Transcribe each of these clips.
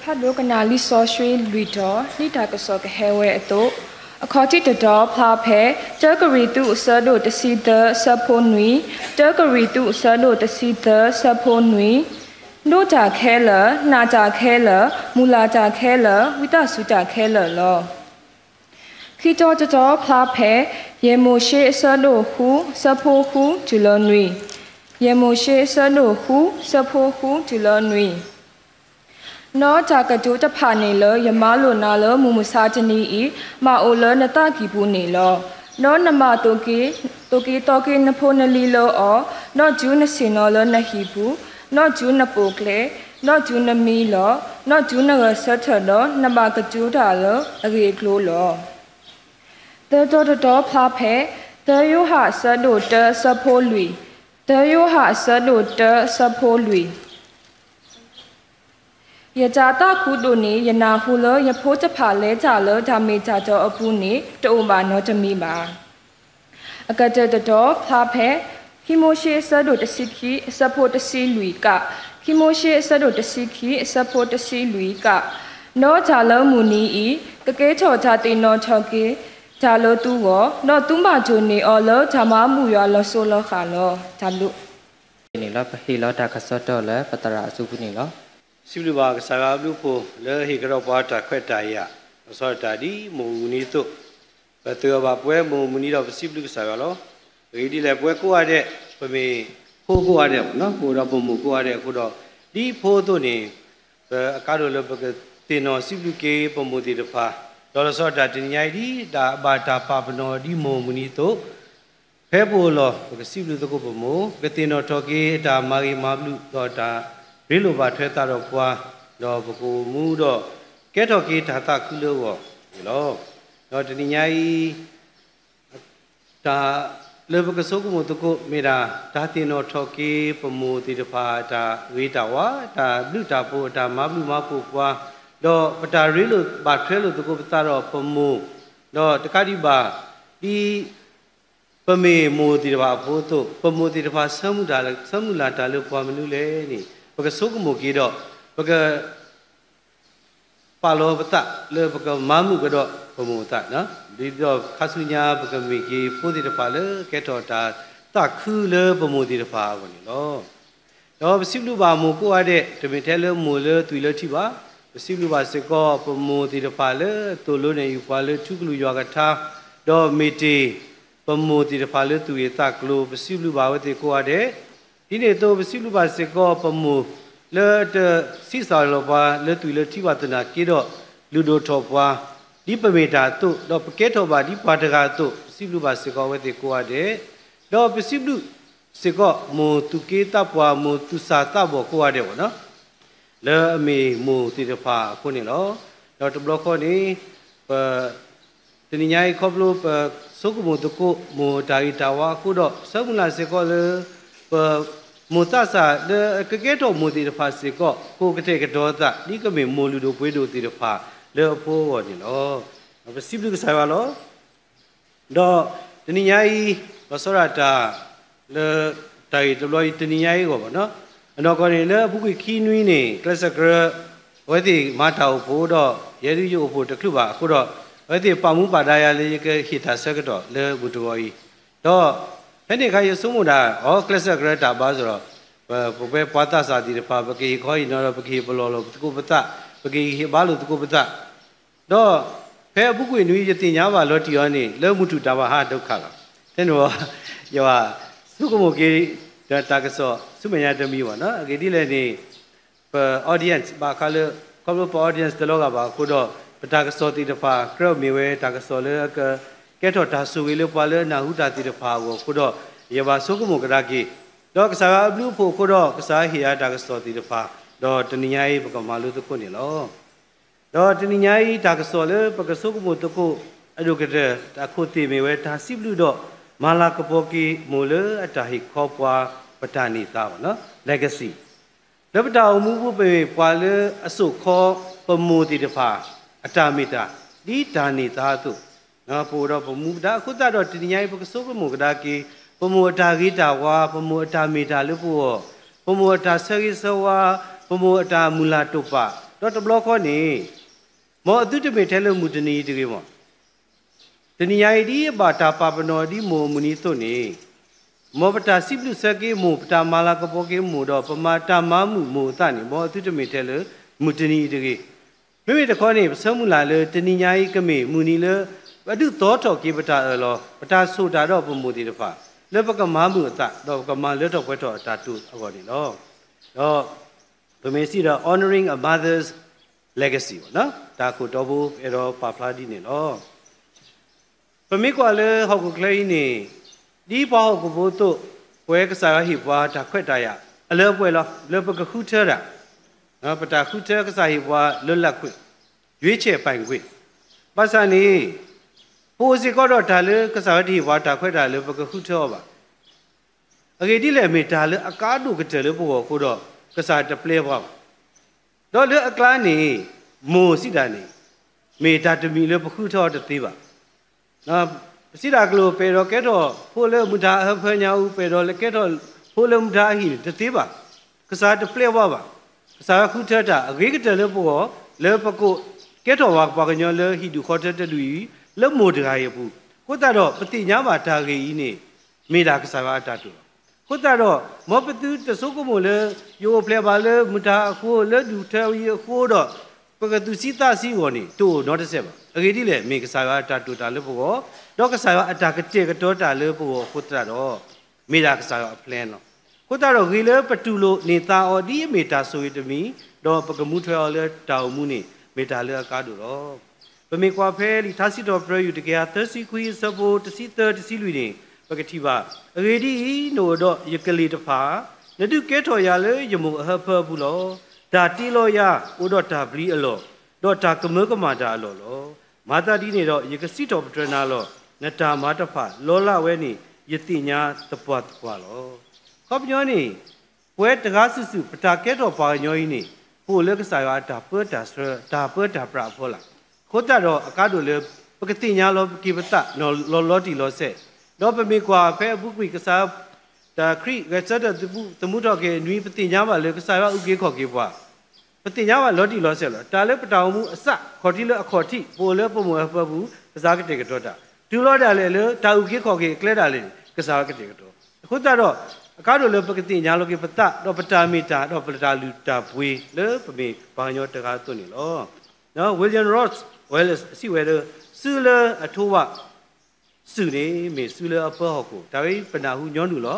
ဖးဒိၣ်ကနၣ်လံာ်စီဆှံလွံၢ်တီၤ ဒ်တၢ်ကစီၣ်ကဟဲဝဲအသိး, အခီၣ်ထံးတတီၤဖျါဖဲ တၢကရံၣ်သူးအဆၢဒိၣ်တဆံသၢအဆၢဖိနွံ, တၢကရံၣ်သူးအဆၢဒိၣ်တဆံသၢအဆၢဖိနွံ, ဒိးတၢ်ခဲလၢာ်, နာ်တၢ်ခဲလၢာ်, မုၢ်လၢ်တၢ်ခဲလၢာ်, ဝံသးစူၤတၢ်ခဲလၢာ်လီၤ. ခံတီၤတတီၤဖျါဖဲ ယဲၢ်မိၤၡ့အဆၢဒိၣ်ဃု အဆၢဖိဃုတုၤလၢနွံ, ယဲၢ်မိၤၡ့အဆၢဒိၣ်ဃု အဆၢဖိဃုတုၤလၢနွံ, ဒီးတၢ်ကတိၤတဖၣ်န့ၣ်လၢယမၤလိာ်နၤလၢမုၢ်မဆါတနံၤအံၤ, မၤအိၣ်လၢနသးကံၢ်ပူၤန့ၣ်လီၤ. ဒီးနမၤသိၣ်က့ၤ, သိၣ်က့ၤသီက့ၤနဖိနလံၤလၢအီၤ, ဒီးတုၤနဆ့ၣ်နီၤလၢနဟံၣ်ပူၤ, ဒီးတုၤနပိာ်ကျဲ, ဒီးတုၤနမံလီၤ, ဒီးတုၤနဂဲၤဆၢထၢၣ်ဒီး နဘၣ်ကတိၤတၢ်လၢအဂ့ၢ်အကျိၤလီၤ. သၢတီၤတတီၤဖျါဖဲ သၢယိၤဟၣ်အဆၢဒိၣ်တၢအဆၢဖိလွံၢ်, သၢယိၤဟၣ်အဆၢဒိၣ်တၢအဆၢဖိလွံၢ်, ယတၢ်သးခုဒိၣ်န့ၣ် ယနၢ်ဟူလၢယဖိတဖၣ်လဲၤတၢ်လၢတၢ်မ့ၢ်တၢ်တီအပူၤန့ၣ် တအိၣ်ဘၣ်နီတမံၤဘၣ်. အကတၢၢ်တတီၤဖျါဖဲ ခံမိၤၡ့အဆၢဒိၣ်တဆံခံ အဆၢဖိတဆံလွံၢ်က, ခံမိၤၡ့အဆၢဒိၣ်တဆံခံ အဆၢဖိတဆံလွံၢ်က, ဒီးတၢ်လၢမုၢ်နံၤအံၤ ကကဲထီၣ်တၢ်သ့ၣ်နီၣ်ထီၣ်က့ၤ တၢ်လၢသုဂီၢ်, ဒီးသုဘၣ်တိၢ်န့ၢ်အီၤလၢတၢ်မၤဘူၣ်ယွၤလီၤစိၤလီၤဃာ်လီၤ. တၢ်ဘျုး န့ၣ်လီၤ. ပဟ့ၣ်လီၤတၢ်ကစီၣ်တီလၢပသရၣ်အစုပူၤန့ၣ်လီၤ. စံးဘျုးဘၣ်ကစၢ်ယွၤအဘျုးအဖှိၣ် လၢဟ့ၣ်ကဒီးပှၤတၢ်ခွဲးတၢ်ယာ် လီၤဆီဒၣ်တၢ်ဒ်မိၢ်မုၢ်နံၤအသိး, ပသဂၢၢ်ဘၣ်ပှဲၤမိၢ်မုၢ်နံၤဒီးပစံးဘျုးကစၢ်ယွၤလီၤ. အဂ့ၢ်ဒ်လဲၣ် ပဝဲကိးဂၤဒဲး ပမ့ၢ်ဖိကိးဂၤဒဲး, ပအိၣ်ဒီးပမိၢ်ကိးဂၤဒဲးအဃိဒီး ဒ်ဖိအသိးန့ၣ် ပအကါဒိၣ်လၢပကသ့ၣ်နီၣ်စံးဘျုးက့ၤပမိၢ်သ့ၣ်တဖၣ်, ဒီးလီၤဆီဒၣ်တၢ်တနံၤညါအံၤ ဒ်တၢ်ဘၣ်တၢ်ပာ်ပနီၣ်ဒ်မိၢ်မုၢ်နံၤအသိး, ဖဲပအိၣ်လီၢ် ပကစံးဘျုးသကိးပမိၢ်, ပကသ့ၣ်နီၣ်ထီၣ်က့ၤအတၢ်မၤဂ့ၤမၤဘျုး ဒီးတၢ်ရ့လိာ်ဘၣ်ထွဲသးဒီးပှၤ, ဒီးပကအိၣ်မူဒီး ကဲထီၣ်က့ၤတၢ်သးခုလၢအဂီၢ်န့ၣ်လီၤ. ဒီးတနံၤညါအံၤ တၢ်လၢပကဆိကမိၣ်သကိးမ့ၢ်ဒၣ် တၢ်သ့ၣ်နီၣ်ထီၣ်က့ၤပမိၢ်သ့ၣ်တဖၣ် တၢ်ဂ့ၤတၢ်ဝါ, တၢ်ဘျုးတၢ်ဖှိၣ်, တၢ်မၤဘျုးမၤဖှိၣ်ပှၤ, ဒီးပတၢ်ရ့လိာ်ဘၣ်ထွဲလိာ်သကိးပသးဒီးပမိၢ်, ဒီးတကးဒံးဘၣ် ဒ်ပမ့ၢ်မိၢ်သ့ၣ်တဖၣ်အဖိအသိး ပမိၢ်သ့ၣ်တဖၣ် ဆၢမုၢ်လၢ်တၢ်လၢပှၤမနုၤလဲၣ်န့ၣ် ပကဆိကမိၣ်က့ၤဒီး ပက ပာ်လီၤပသးလၢပကမၤမုာ်ကဒီးပမိၢ်အသး, ဒ်သိးခါဆူညါ ပကမ့ၢ်က့ၤဖိသ့ၣ်တဖၣ်လၢကဲထီၣ်တၢ်သးခုလၢပမိၢ်သ့ၣ်တဖၣ်အဂီၢ်န့ၣ်လီၤ. ဒီးပစံးဘျုးဘၣ်မိၢ်ကိးဂၤဒဲး တမ့ၢ်ထဲလၢမိၢ်လၢသွံၣ်လၢထံဘၣ်, ပစံးဘျုးဘၣ်စ့ၢ်ကီးပမိၢ်သ့ၣ်တဖၣ်လၢအသိၣ်လိနဲၣ်ယုၢ်ပှၤလၢထူကလုၢ်ယွၤကထါ, ဒီးမ့ၢ်တ့ၢ် ပမိၢ်သ့ၣ်တဖၣ်လၢသူၣ်ဂ့ၤသးကျိၤ ပစံးဘျုးဘၣ်အဝဲသ့ၣ်ကိးဂၤဒဲး, ဒ်န့ၣ်အသိး ပစံးဘျုးဘၣ်စ့ၢ်ကီးပမိၢ် လၢတဆံးစၢ်လီၤပှၤလၢသွံၣ်လၢထံဘၣ်သနာ်က့ဒီး လုၢ်ဒိၣ်ထီၣ်ပှၤ ဒ်ပမ့ၢ်တၢ်အသိး ဒီးပကဲထီၣ်ဘၣ်ဒ်ပှၤတဂၤအသိး ပစံးဘျုးဘၣ်စ့ၢ်ကီးအဝဲသ့ၣ်ကိးဂၤဒဲး, ဒီးပစံးဘျုးစ့ၢ်ကီးမိၢ်သူၣ်က့သးပှၢ် မိၢ်သူၣ်စၢ်သးဘီၣ်ကိးဂၤဒဲး လၢအမ့ၢ်မိၢ်သ့ၣ်တဖၣ်အဃိန့ၣ်လီၤ. ဒီးတဘျီဃီန့ၣ် ပ တနံၤညါအံၤ ခီဖျိပဆိကမိၣ်သကိးမိၢ်တၢ်ဂ့ၤတၢ်ဝါအဃိဒီး ဆၢမုၢ်လၢ်စ့ၢ်ကီးလၢ ပမိၢ်သးစၢ်လၢကကဲထီၣ်မိၢ်သ့ၣ်တဖၣ်စ့ၢ်ကီး ကအိၣ်ကတဲာ်ကတီၤအသး ဒ်ကမ့ၢ်မိၢ်လုၢ်ဒိၣ်ပှ့ၤဒိၣ်သ့ၣ်တဖၣ်လၢအဖိအဂီၢ်န့ၣ်လီၤ. ပစံးဘျုးကစၢ်ယွၤလီၤ. ဒီးတနံၤညါအံၤ လီၤဆီဒၣ်တၢ် လၢတၢ်ဂ့ၢ်တဘျီအံၤ တနံၤညါအံၤအဂီၢ်ဘၣ်နီၤ, အနီၢ်ကီၢ်န့ၣ် လၢအပူၤကွံာ်ခံနွံန့ၣ် ကျဲးစၢးကြၢး အဝဲသ့ၣ်မၤတၢ်အိၣ်ဖှိၣ်ဒီး ယဲဒၣ်ယအိၣ်ဖှိၣ်တချုးဘၣ်အဃိဒီး အဝဲသ့ၣ်ပာ်မူပာ်ဒါယၤလၢယကဟ့ၣ်တၢ်ဆၢကတီၢ်လၢမုၢ်တဂီၤအံၤ, ဒီးဖဲန့ၣ်အခါ ယဆိကမိၣ်ဒၣ် အီ ကျဲးစၢးကြၢးတၢ်ဘၣ်စ့ၢ်ဒီး ပဝဲပှၤသးစၢ်သ့ၣ်တဖၣ် ပကဟ့ၣ်ခီဟ့ၣ်နီၤဒီး ပကဟ့ၣ်ပလီၢ်လီၤသကိးပသး, ပကဟ့ၣ်ဂံၢ်ဟ့ၣ်ဘါလိာ်သကိးပသး ဒီးဖဲအပူၤကွံာ်နွံ ယသ့ၣ်ညါဘၣ်လီၤတံၢ်အီၤန့ၣ် လၢမုၢ်ထူၣ်တၢ်ဘၣ်ဟါဒိၣ်ခါလီၤ. ဖဲန့ၣ် ယဆိကမိၣ်က့ၤ တၢ်ကစီၣ်ဆူမဲာ်ညါတမံၤဘၣ်နီၤ, အဂ့ၢ်ဒ်လဲၣ်န့ၣ် ပ audience ဘၣ်ဃးလၢ ခီဖျိပ audience တလီၤဂာ်ဘၣ်အဃိဒီး ပတၢ်ကစီၣ်သ့ၣ်တဖၣ် ကြၢးမ့ၢ်ဝဲတၢ်ကစီၣ်လၢအက ကဲထီၣ်တၢ်ဆိၣ်ဂ့ၤလၢပှၤလၢအနၢ်ဟူတၢ်သ့ၣ်တဖၣ်အဂီၢ်အဃိဒီး ယဘၣ်ဆိကမိၣ်ကဒါက့ၤ, ဒီးကစၢ်ယွၤအဘျုးအဖှိၣ်အဃိဒီး ကစၢ်ဟ့ၣ်ယၤတၢ်ကစီၣ်သ့ၣ်တဖၣ်, ဒီးတနံၤညါအံၤပကမၤလိသကိးန့ၣ်လီၤ. ဒီးတနံၤညါအံၤ တၢ်ကစီၣ်လၢပကဆိကမိၣ်သကိး အဒိၣ်ကတၢၢ်အခိၣ်သ့ၣ်မ့ၢ်ဝဲ တၢ်စံးဘျုးဒီး မၤလၤကပီၤက့ၤမိၢ်လၢအတၢ်ဟ့ၣ်ခီပှၤ ပတၢ်န့ၢ်သါဘၣ်နီၤ legacy လၢပတၢ်အိၣ်မူပူၤ ပမ့ၢ်ပှၤလၢအစိာ်ခီပမိၢ်သ့ၣ်တဖၣ် အတၢ်မ့ၢ်တၢ် ဒ်တၢ်န့ၢ်သါအသိး, ပအိၣ်ဒီးပမူပဒါအဃိသတးဒီး တနံၤညါအံၤ ပကဆိကမိၣ်ကဒါက့ၤ ပမိၢ်အတၢ်ဂ့ၤတၢ်ဝါ, ပမိၢ်အတၢ်မ့ၢ်တၢ်လၢပဂီၢ်, ပမိၢ်အတၢ်ဆၢဂ့ၤဆၢဝါ, ပမိၢ်အတၢ်မုၢ်လၢ်တိာ်ပာ် ဒီးတဘျီဃီန့ၣ် မ်အသုတမ့ၢ်ထဲလၢမုၢ်တနံၤအံၤတဂ့ၤမး, တနံၤညါအံၤဒ်အဘၣ်တၢ်ပာ်ပနီၣ်ဒ်မိၢ်အမုၢ်နံၤအသိးန့ၣ်, မ်ပတၢ်စံးဘျုးဆၢက့ၤမိၢ်, ပတၢ်မၤလၤကပီၤက့ၤမိၢ်, ဒီးပမၤတၢ်မၤမုာ်မိၢ်အသးန့ၣ် မ်အသုတမ့ၢ်ထဲလၢမုၢ်တနံၤအံၤတဂ့ၤ. မ့မ့ၢ်တခီန့ၣ် ပဆၢမုၢ်လၢ်လၢတနံၤညါအံၤကမ့ၢ်မုၢ်နံၤလၢ ပဒုးသီထီၣ်က့ၤပတၢ်အၢၣ်လီၤ, ပတၢ်ဆိၣ်တၢ်ဒီးပမိၢ်သ့ၣ်တဖၣ် လၢပကမၤမုာ်အသး ဒီးပကမၤလၢထီၣ်ပှဲၤထီၣ်အတၢ်တိာ်အဂီၢ်န့ၣ်လီၤ. ဒီးပမ့ၢ်စံးဒီး honoring a mother's legacy တၢ်ခိၣ်တီဖိ ပအဲၣ်ဒိးပာ်ဖျါဒ်န့ၣ်လီၤ. ပမ့ၢ်ကွၢ်လၢဟီၣ်ခိၣ်ချၢအံၤန့ၣ် ဒ်ပှၤဟီၣ်ခိၣ်ဖိအသိး ပဝဲကစၢ်ယွၤဟ့ၣ်ပှၤတၢ်ခွဲးတၢ်ယာ်အလၢအပှဲၤလီၤ လၢပကဃုထၢတၢ်, ပတၢ်ဃုထၢကစၢ်ဟ့ၣ်ပှၤလၢလၢခွ့ၣ်, ရွေးချယ်ပိုင်ခွင့်, ဘၣ်ဆၣ်န့ၣ် ပအိၣ်စ့ၢ်ကီးဒီးတၢ်လၢကစၢ်ယွၤတဟ့ၣ်ပှၤတၢ်ခွဲးတၢ်ယာ်လၢပကဃုထၢအီၤဘၣ်. အဂ့ၢ်ဒ်လဲၣ် မ့ၢ်တၢ်လၢအကါဒိၣ်ကတၢၢ်လၢပဂီၢ်အဃိဒီး ကစၢ်တပျဲပှၤဘၣ်. ဒီးလၢအကျါန့ၣ် မိၢ်စံးတၢ်န့ၣ် မ့ၢ်တၢ်တမံၤလၢပဃုထၢအီၤတသ့ဘၣ်. ပစံးတၢ်အကျိၤ ပအဲၣ်ဒိးကဲထီၣ်ဖိလၢမုၢ်တၢ်အဟၢဖၢညါအူ, ပအဲၣ်ဒိးကဲထီၣ်ဖိလၢမုၢ်တၢ်အဟံၣ်န့ၣ် တသ့ဘၣ်. ကစၢ်တပျဲပှၤဘၣ်. ကစၢ်ယွၤဃုထၢတၢ်အဂ့ၤကတၢၢ်လၢပဂီၢ် လၢပကအိၣ်ကဲထီၣ်ပှၤကညီလၢဟံၣ်ဒူၣ်ဃီထၢတဒူၣ်အံၤ လၢမိၢ်တဂၤအံၤအပူၤ, အဃိသတးဒီး ပသ့ၣ်ညါဘၣ်တၢ်ဂ့ၢ်အံၤန့ၣ် မ့ၢ်ဒၣ်ကစၢ်ယွၤအတၢ်တိာ်လီၤ. အဃိသတးဒီး မ်ပသုတဆိကမိၣ်လၢ ယအိၣ်ဖျဲၣ်ဘၣ်လၢမုၢ်တၢ်အဃိ, လၢဒူၣ်ထၢအံၤအဃိဒီး ပကသူၣ်ဆံးသးဆံးအဂီၢ်န့ၣ် တအိၣ်နီတစဲးဘၣ်. အဂ့ၢ်ဒ်လဲၣ်, မ့ၢ်ကစၢ်ယွၤအတၢ်တိာ်တၢ်လၢပဂီၢ်, ဒီးကစၢ်ယွၤအတၢ်ကတဲာ်ကတီၤတၢ်လၢပဂီၢ်အဃိသတးဒီး မ့ၢ်ဒၣ်ကစၢ်ယွၤအ plan လီၤ. အဃိသတးဒီး ဂ့ၤလၢပတူၢ်လိာ်န့ၢ်သါအီၤဒ်အမ့ၢ်တၢ်ဆိၣ်ဂ့ၤတမံၤ, ဒီးပကမူထွဲအီၤလၢတၢ်အိၣ်မူန့ၣ် မ့ၢ်တၢ်လၢအကါဒိၣ်လီၤ. ပမ့ၢ်ကွၢ်ဖဲလံာ်ထါစံးထီၣ်ပတြၢၤ ယူၢ် တကယၤသၢဆံခွံ အဆၢဖိတဆံသၢ တဆံလွံၢ်န့ၣ် ပကထံၣ်ဘၣ်, အဂ့ၢ်ဒ်အံၤ, နအိၣ်ဒီးယကလ့ၢ်တဖၣ်, နဒုးကဲထီၣ်ယၤလၢယမိၢ်အဟၢဖၢအပူၤလီၤ. တၢ်တ့လီၤယၤ အိၣ်ဒီးတၢ်ပျံၤအလီၢ်, ဒီးတၢ်ကမၢကမၣ်တၢ်အလီၢ်လီၤ. မၤသးဒ်န့ၣ်ဒီး ယကစံးထီၣ်ပတြၢၤနၤလီၤ. နတၢ်မၤတဖၣ်လီလၢ်ဝဲန့ၣ် ယသ့ၣ်ညါသပှၢ်သပှၢ်လီၤ. အခီပညီန့ၣ် ပဝဲတဂၤစုာ်စုာ် ပတၢ်ကဲထီၣ်ပှၤကညီအံၤန့ၣ် ပအိၣ်လၢကစၢ်ယွၤအတၢ်ပၢတၢ်ဆှၢ တၢ်ပၢတၢ်ပြးအဖီလာ်, အဃိသတးဒီးအကါဒိၣ်လၢ ပကသ့ၣ်ညါလီၤက့ၤပသး လီၤလီၤတံၢ်လီၤဆဲး, ဒီးပမ့ၢ်ကွၢ်ဖဲအပူၤကွံာ်ကစၢ် တၢ်ခရံာ်ဂဲၤဆၢထၢၣ်သမူထီၣ်က့ၤနွံ ပသ့ၣ်ညါဘၣ်လၢကစၢ်ယွၤအုၣ်က့ၤခီၣ်က့ၤပှၤ, ပသ့ၣ်ညါဘၣ်လီၤတံၢ်လီၤဆဲးလီၤ. တၢ်လၢပတၢ်အိၣ်မူအစး ခီၣ်ထံးလၢအခီၣ်ထံး ပအိၣ်လၢပမိၢ်အဟၢဖၢပူၤ ကစၢ်ကတဲာ်ကတီၤတၢ်, တုၤလီၤဒၣ်လဲာ်လၢတၢ်အုၣ်က့ၤခီၣ်က့ၤအကျဲဒၣ်လဲာ်န့ၣ် ကစၢ်ယွၤကတဲာ်ကတီၤ. အဃိသတးဒီး အကါဒိၣ်လၢပကသ့ၣ်ညါလီၤက့ၤပသး ဒီးပတၢ်မ့ၢ်တၢ် ဒီးပတၢ်လုၢ်တၢ်ပှ့ၤလၢပမ့ၢ်ပှၤကညီတဂၤအသိးန့ၣ်လီၤ. William Ross ဝဲလၢစံးဝဲလၢ စုလၢအထိဝး စုာ်န့ၣ် မ့ၢ်စုလၢအပၢဟီၣ်ခိၣ်, တၢ်ဝဲအံၤပနၢ်ဟူညီနုၢ်လီၤ.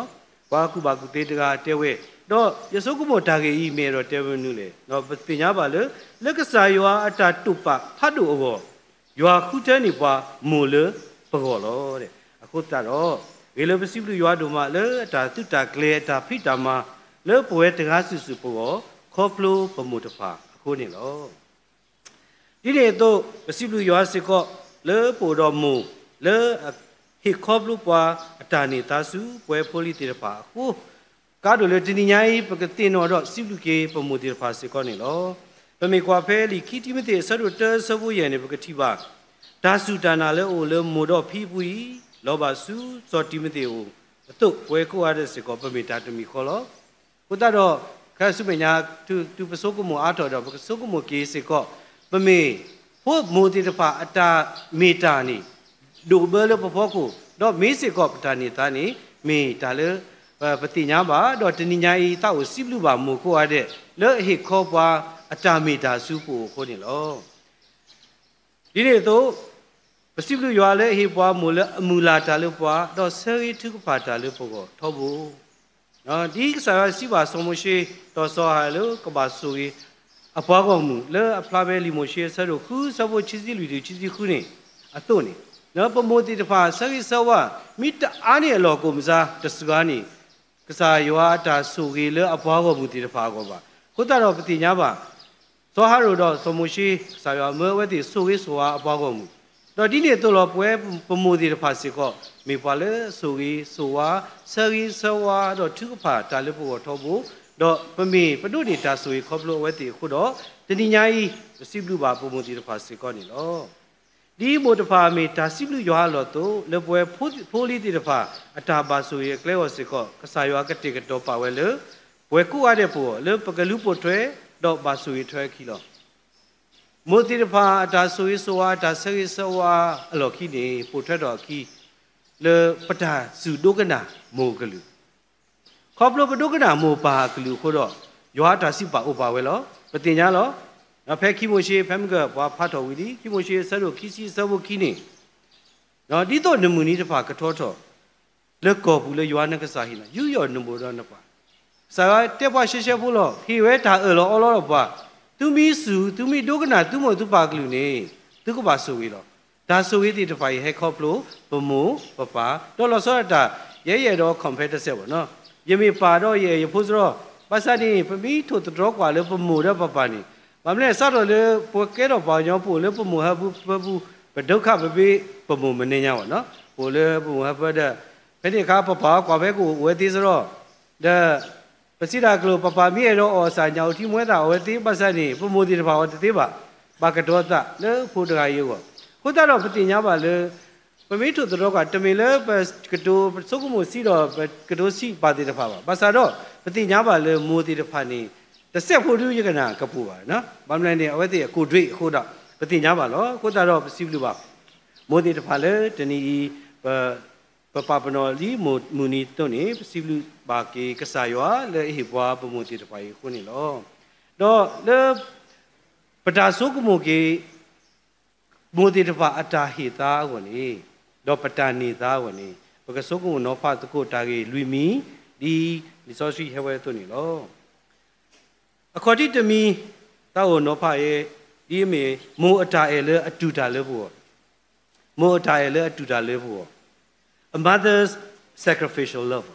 ပှၤကူၣ်ဘၣ်ကူၣ်သ့တဂၤတဲဝဲ, ဒီးယဆိကမိၣ်တၢ်ဂ့ၢ်အံၤ မ့ၢ်အဲၣ်ဒိးတဲမနုၤလဲၣ်. ဒီးပသ့ၣ်ညါဘၣ်လၢ လၢကစၢ်ယွၤအတၢ်တိာ်ပာ်ဖးဒိၣ်အဂီၢ် ယွၤဃုထၢန့ၢ်ပှၤမိၢ်လၢပဂီၢ်လီၤ. အဃိသတးဒီး ဂ့ၤလၢပစံးဘျုးယွၤဒိၣ်မးလၢအတၢ်သုးတၢ်ကျဲၤအတၢ်ဖံးတၢ်မၤ လၢပဝဲတဂၤစုာ်စုာ်ပဂီၢ် ခီဖျိပမိၢ်တဖၣ်အဃိန့ၣ်လီၤ. ဒ်န့ၣ်အသိး ပစံးဘျုးယွၤစ့ၢ်ကီး လၢပအိၣ်ဒီးမိၢ် လၢအဟ့ၣ်ခီဖျိပှၤအတၢ်န့ၢ်သါဆူ ပဝဲဖိလံၤသ့ၣ်တဖၣ်အဃိ, ကါဒိၣ်လၢတနံၤညါအံၤ ပကသ့ၣ်နီၣ်ဒီးစံးဘျုးက့ၤပမိၢ်သ့ၣ်တဖၣ်စ့ၢ်ကီးန့ၣ်လီၤ. ပမ့ၢ်ကွၢ်ဖဲလံာ်ခံတံၤမသ့း အဆၢဒိၣ်တၢ အဆၢဖိယဲၢ်န့ၣ် ပကထံၣ်ဘၣ်, တၢ်စူၢ်တၢ်နာ်လၢအအိၣ်လၢမိၢ်ဒီးဖံအပူၤအံၤ လီၤဘၣ်ဆူစီၤတံၤမသ့းအအိၣ်အသိး ပဝဲကိးဂၤဒဲးစ့ၢ်ကီး ပမ့ၢ်တၢ်တမံၤဃီလီၤ. အဃိသတးဒီး ခဲဆူမဲာ်ညါ တုၤပဆိကမိၣ်အါထီၣ်ဒီး ပကဆိကမိၣ်က့ၤစ့ၢ်ကီး ပမ့ၢ်ဖိမိၢ်သ့ၣ်တဖၣ်အတၢ်မ့ၢ်တၢ်န့ၣ် ဒိၣ်ဘၢလၢပဖီခိၣ်, ဒီးမ့ၢ်စ့ၢ်ကီးပတၢ်န့ၢ်သါန့ၣ် မ့ၢ်တၢ်လၢ ပသ့ၣ်ညါဘၣ်, ဒီးတနံၤညါအံၤ သးအိၣ်စံးဘျုးဘၣ်မိၢ်ကိးဂၤဒဲး လၢအဟ့ၣ်ခီပှၤအတၢ်မ့ၢ်တၢ်ဆူပအိၣ်အဃိန့ၣ်လီၤ. ဒ်န့ၣ်အသိး ပစံးဘျုးယွၤလၢအဟ့ၣ်ပှၤမိၢ်လၢအမုၢ်လၢ်တၢ်လၢပှၤ, ဒီးဆၢဂ့ၤထုကဖၣ်တၢ်လၢပဂီၢ်ထီဘိ. ဒ်ကစၢ်ယွၤစံးဘၣ်စီၤမိၤၡ့ ဒီးစီၤအၤဟရိၣ်လၢကဘၣ်ဆိၣ်ဂ့ၤ အပှၤဂီၢ်မုၢ် လၢအဖျါဖဲလံာ်မိၤၡ့အဆၢဒိၣ်ဃု အဆၢဖိခံဆံလွံၢ်တုၤခံဆံဃုန့ၣ် အသိးန့ၣ်, ပမိၢ်သ့ၣ်တဖၣ်ဆၢဂ့ၤဆၢဝါ မ့ၢ်တအါန့ၢ်အလီၢ်ကိၣ်မစါတစှၤန့ၣ် ကစၢ်ယွၤအတၢ်ဆိၣ်ဂ့ၤလၢအပှၤဂီၢ်မုၢ်သ့ၣ်တဖၣ်အဂီၢ်ဘၣ်. အဃိသတးဒီးပသ့ၣ်ညါဘၣ် စီၤအၤဟရိၣ်ဒီးစီၤမိၤၡ့ ကစၢ်ယွၤမၢအဝဲသ့ၣ်ဆိၣ်ဂ့ၤဆိၣ်ဝါအပှၤဂီၢ်မုၢ်, ဒီးဒ်န့ၣ်အသိးလီၤ ပဝဲပမိၢ်သ့ၣ်တဖၣ်စ့ၢ်ကီး မ့ၢ်ပှၤလၢအဆိၣ်ဂ့ၤဆိၣ်ဝါ ဆၢဂ့ၤဆၢဝါ ဒီးထုကဖၣ်တၢ်လၢပဂီၢ်ထီဘိ, ဒီးပမ့ၢ်ပဒိးန့ၢ်တၢ်ဆိၣ်ဂ့ၤခီဖျိအဝဲသ့ၣ်အဃိဒီး တနံၤညါအံၤ ပစံးဘျုးဘၣ်ပမိၢ်သ့ၣ်တဖၣ်စ့ၢ်ကီးန့ၣ်လီၤ. ဒ်မိၢ်တဖၣ်မ့ၢ်တၢ်စံးဘျုးယွၤအလီၢ်အသိး လၢပဝဲဖိလံၤသ့ၣ်တဖၣ် အတၢ်ဘၣ်ဆိၣ်ဂ့ၤအကျဲအဂီၢ်စ့ၢ်ကီး ကစၢ်ယွၤကတဲာ်ကတီၤပာ်ဝဲလၢ ပဝဲကိးဂၤဒဲးပဂီၢ် လၢပကလူၤပိာ်ထွဲ ဒီးဘၣ်ဆိၣ်ဂ့ၤထွဲအခံလီၤ. မိၢ်သ့ၣ်တဖၣ်အတၢ်ဆိၣ်ဂ့ၤဆိၣ်ဝါ အတၢ်ဆၢဂ့ၤဆၢဝါအလီၢ်ခံန့ၣ် ပိာ်ထွဲထီၣ်အခံ လၢပတၢ်စူၢ်ဒိကနၣ်မိၢ်ကလုၢ်, ခီဖျိပဒိကနၣ်မိၢ်ပၢ်အကလုၢ်အဃိဒီး ယွၤအတၢ်စံးပာ်အိၣ်ပာ်ဝဲလီၤ. ပသ့ၣ်ညါလီၤ. ဖဲခံမိၤၡ့ ဖဲမုၢ်ကၢၢ်ပှၤဖးထီၣ်ဝံၤလံ ခံမိၤၡ့အဆၢဒိၣ်ခံဆံအဆၢဖိခံန့ၣ်, ဒ်သိးနမုၢ်နံၤတဖၣ်ကထီထီၣ် လၢကီၢ်ပူၤလၢယွၤနကစၢ်ဟ့ၣ်နၤ, ယူးယီၣ်နမိၢ်ဒီးနပၢ်, ကစၢ်ယွၤတဲပှၤရှဲရှဲဖိလီၤ. ဟ့ၣ်ဝဲတၢ်အၢၣ်လီၤအီလီၤဒီးပှၤ, သုမ့ၢ်စူၢ် သုမ့ၢ်ဒိကနၣ်သုမိၢ်သုပၢ်ကလုၢ်န့ၣ် သုကဘၣ်ဆိၣ်ဂ့ၤလီၤ. တၢ်ဆိၣ်ဂ့ၤသ့ၣ်တဖၣ်အံၤဟဲခီဖျိ ပမိၢ်ပပၢ်, ဒီးလီၤဆီဒၣ်တၢ် ယဲယအဲၣ်ဒိး compare တစဲးဘၣ်နီၤ, ယမ့ၢ်ပၢ်ဒီးယအဲၣ်ယဖိစရီ, ဘၣ်ဆၣ်န့ၣ် ပမ့ၢ်ထိၣ်သတြီၤကွၢ်လၢပမိၢ်ဒီးပပၢ်န့ၣ်, ဘၣ်မနုၤလဲၣ် စးထီၣ်လၢပကဲထီၣ်ပှၤကညီ ပအိၣ်လၢပမိၢ်ဟၢဖၢပူၤ ပဒုက္ခ ပမ့ၢ်ပမိၢ်မနုၤညါဘၣ်နီၤ, ပအိၣ်လၢပမိၢ်ဟၢဖၢဒီး ဖဲန့ၣ်အခါ ပပၢ်ကွၢ်ဖဲကအိၣ် အိၣ်ဝဲသ့စရီ, ဒီး ပစံးတၢ်ကလိာ် ပပၢ်မ့ၢ်အဲၣ်ဒိးအီၣ်စၢ် ညၣ်အိၣ်ထံမွဲသၣ် အီၣ်ဝဲသ့, ဘၣ်ဆၣ်န့ၣ် ပမိၢ်သ့ၣ်တဖၣ်အီၤတသ့ဘၣ်, ဘၣ်ကတိၤအသးလၢဖိတဂၤအံၤအဂီၢ်. အဃိသတးဒီး ပသ့ၣ်ညါဘၣ်လၢ ပမ့ၢ်ထိၣ်သတြီၤကွၢ် တမ့ၢ်လၢပကတိၤပဆိကမိၣ်စံးဒီး ပကတိၤစံးပာ်သ့ၣ်တဖၣ်ဘၣ်. ဘၣ်ဆၣ်ဒီး ပသ့ၣ်ညါဘၣ်လၢမိၢ်သ့ၣ်တဖၣ်န့ၣ် တစဲးဖိဒုးယကနၣ်ကပူၤဘၣ်, ဘၣ်မနုၤလဲၣ်န့ၣ် အဝဲသ့ၣ်အ code အဃိဒီး ပသ့ၣ်ညါဘၣ်လီၤ. အဃိသတးဒီး ပစံးဘျုးဘၣ် မိၢ်သ့ၣ်တဖၣ်လၢတနံၤအံၤ ပ ပပာ်ပနီၣ်လံ မုၢ်နံၤအသိးန့ၣ် ပစံးဘျုးဘၣ်က့ၤကစၢ်ယွၤလၢအဟ့ၣ်ပှၤပမိၢ်သ့ၣ်တဖၣ်အံၤအဃိန့ၣ်လီၤ. ဒီးလၢ ပတၢ်ဆိကမိၣ်က့ၤ မိၢ်သ့ၣ်တဖၣ်အတၢ်ဟ့ၣ်သါအဂီၢ်န့ၣ်, ဒီးပတၢ်န့ၢ်သါအဂီၢ်န့ၣ် ပကဆိကမိၣ်နီၤဖးသကိးတၢ်ဂ့ၢ်လွံၢ်မံၤ ဒ်လံာ်စီဆှံဟဲဝဲအသိးန့ၣ်လီၤ. အခီၣ်ထံးတမံၤ တၢ်အိၣ်နီၤဖးအံၤ ဒ်အမ့ၢ် မိၢ်အတၢ်အဲၣ်လၢအတူၢ်တၢ်လၢပဂီၢ်, မိၢ်အတၢ်အဲၣ်လၢအတူၢ်တၢ်လၢပဂီၢ်, a mother's sacrificial love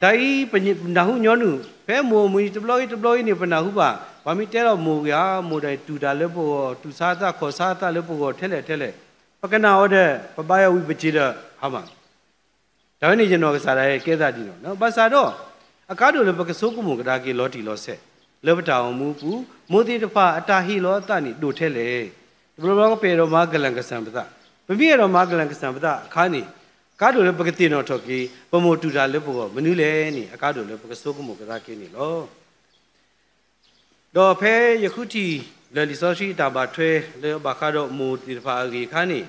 တၢ်အံၤ ပနၢ်ဟူညီနုၢ် ဖဲမိၢ်အမုၢ်နံၤတဘျီဂ့ၤတဘျီဂ့ၤန့ၣ် ပနၢ်ဟူဘၣ် ပှၤမ့ၢ်တဲလီၤမိၢ်ဂ့ၤဧါ မိၢ်ဒီးတူၢ်တၢ်လၢပဂီၢ် တူၢ်ဆါသးခီၣ်ဆါသးလၢပဂီၢ်ထဲလဲၣ်ထဲလဲၣ်, ပကနၣ်အီၤဒီး ပဘါယွၤဝံၤပစံးဒီး ဟါမၢ် တၢ်ဝဲန့ၣ်ယနီၢ်ကစၢ်ဒၣ်ကဲသးဒ်နီၤ, ဘၣ်ဆၣ်ဒီး အကါဒိၣ်လၢပကဆိကမိၣ်ကဒါက့ၤလီၤတံၢ်လီၤဆဲး လၢပတၢ်အိၣ်မူအပူၤ မိၢ်သ့ၣ်တဖၣ်အတၢ်ဟ့ၣ်လီၤအသးန့ၣ်ဒိၣ်ထဲလဲၣ်. တဘျီဘျီပအဲၣ်ဒိးမၤကလၢၢ်ကစၢ်ပသး, ပမ့ၢ်အဲၣ်ဒိးမၤကလၢၢ်ကစၢ်ပသးအခါန့ၣ်, အကါဒိၣ်လၢပကသ့ၣ်နီၣ်ထီၣ်က့ၤ ပမိၢ်တူၢ်တၢ်လၢပဂီၢ်မနုၤလဲၣ်န့ၣ် အကါဒိၣ်လၢပကဆိကမိၣ်ကဒါက့ၤန့ၣ်လီၤ. ဒီးဖဲယဃုထံၣ်လၢလံာ်စီဆှံတၢ်ဘၣ်ထွဲလၢအဘၣ်ဃးဒီးမိၢ်သ့ၣ်တဖၣ်အဂ့ၢ်အခါန့ၣ်,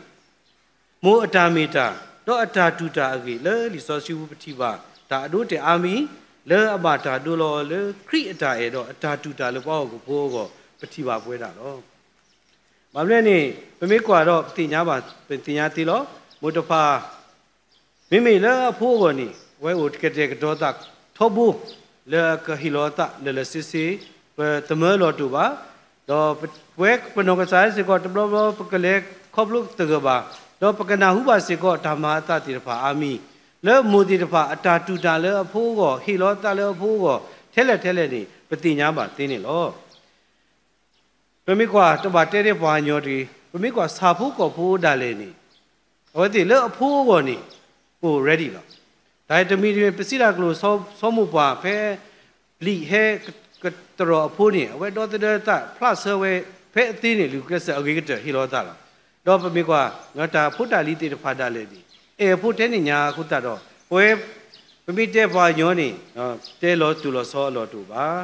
မိၢ်အတၢ်မ့ၢ်တၢ် ဒီးအတၢ်တူၢ်တၢ်အဂ့ၢ်လၢလံာ်စီဆှံပူၤပထံၣ်ဘၣ် တၢ်အဒိအတဲာ်အါမံၤ လၢအဘၣ်တၢ်ဒိလီၤအီၤလၢခရံာ်အတၢ်အဲၣ်ဒီးအတၢ်တူၢ်တၢ်လၢပှၤဟီၣ်ခိၣ်ဖိအဂီၢ် ပထံၣ်ဘၣ်ပဝဲဒၣ်လီၤ. ဘၣ်မနုၤလဲၣ်န့ၣ် ပမ့ၢ်ကွၢ်ဒီးပသ့ၣ်ညါဘၣ် ပသ့ၣ်ညါသ့လီၤ. မိၢ်တဖၣ် မ့မ့ၢ်လၢအဖိအဂီၢ်န့ၣ် အဝဲအိၣ်ကတဲာ်ကတီၤသးထီဘိ လၢအကဟ့ၣ်လီၤအသးလၢာ်လၢာ်ဆ့ဆ့ ပသမၢလီၤတိာ်ဘၣ်, ဒီးပဝဲပနီၢ်ကစၢ်စ့ၢ်ကီး တဘျီဘျီပကလဲၤခီဖျိသဂၢၢ်ဘၣ်, ဒီးပကနၢ်ဟူဘၣ်စ့ၢ်ကီးတၢ်မၤအသးသ့ၣ်တဖၣ်အါမံၤ လၢမိၢ်သ့ၣ်တဖၣ်အတၢ်တူၢ်တၢ်လၢအဖိအဂီၢ် ဟ့ၣ်လီၤအသးလၢအဖိအဂီၢ် ထဲလဲၣ်ထဲလဲၣ်န့ၣ် ပသ့ၣ်ညါဘၣ်သ့န့ၣ်လီၤ. ပမ့ၢ်ကွၢ်တဘၣ်တဲဒၣ်ပှၤကညီတဂ့ၤ, ပမ့ၢ်ကွၢ်ဆၣ်ဖိကီၢ်ဖိဒၣ်လဲာ်န့ၣ်, အဝဲသ့ၣ်လၢအဖိအဂီၢ်န့ၣ် အိၣ် ready လီၤ. တၢ်တမံၤတမံၤ ပစံးတၢ်ကလိာ် ဆီမိၢ်ပှၢ်ဖဲ လံာ်ဟဲကတရီၤအဖိန့ၣ် အဝဲဒီသဒၢသးဖျးဆၢဝဲ ဖဲအသ့န့ၣ် လုၢ်ကျဲးစၢးအဂ့ၤကတၢၢ်ဟ့ၣ်လီၤသးလီၤ. ဒီးပမ့ၢ်ကွၢ် တၢ်ဖိတၢ်လံၤသ့ၣ်တဖၣ်ဒၣ်လဲာ်န့ၣ် အဲၣ်အဖိထဲန့ၣ်ညါအဃိသတးဒီး ပဝဲ ပမ့ၢ်တဲပှၤကညီန့ၣ် တဲလီၤတူၢ်လီၤဆီအလီၢ်တအိၣ်ဘၣ်.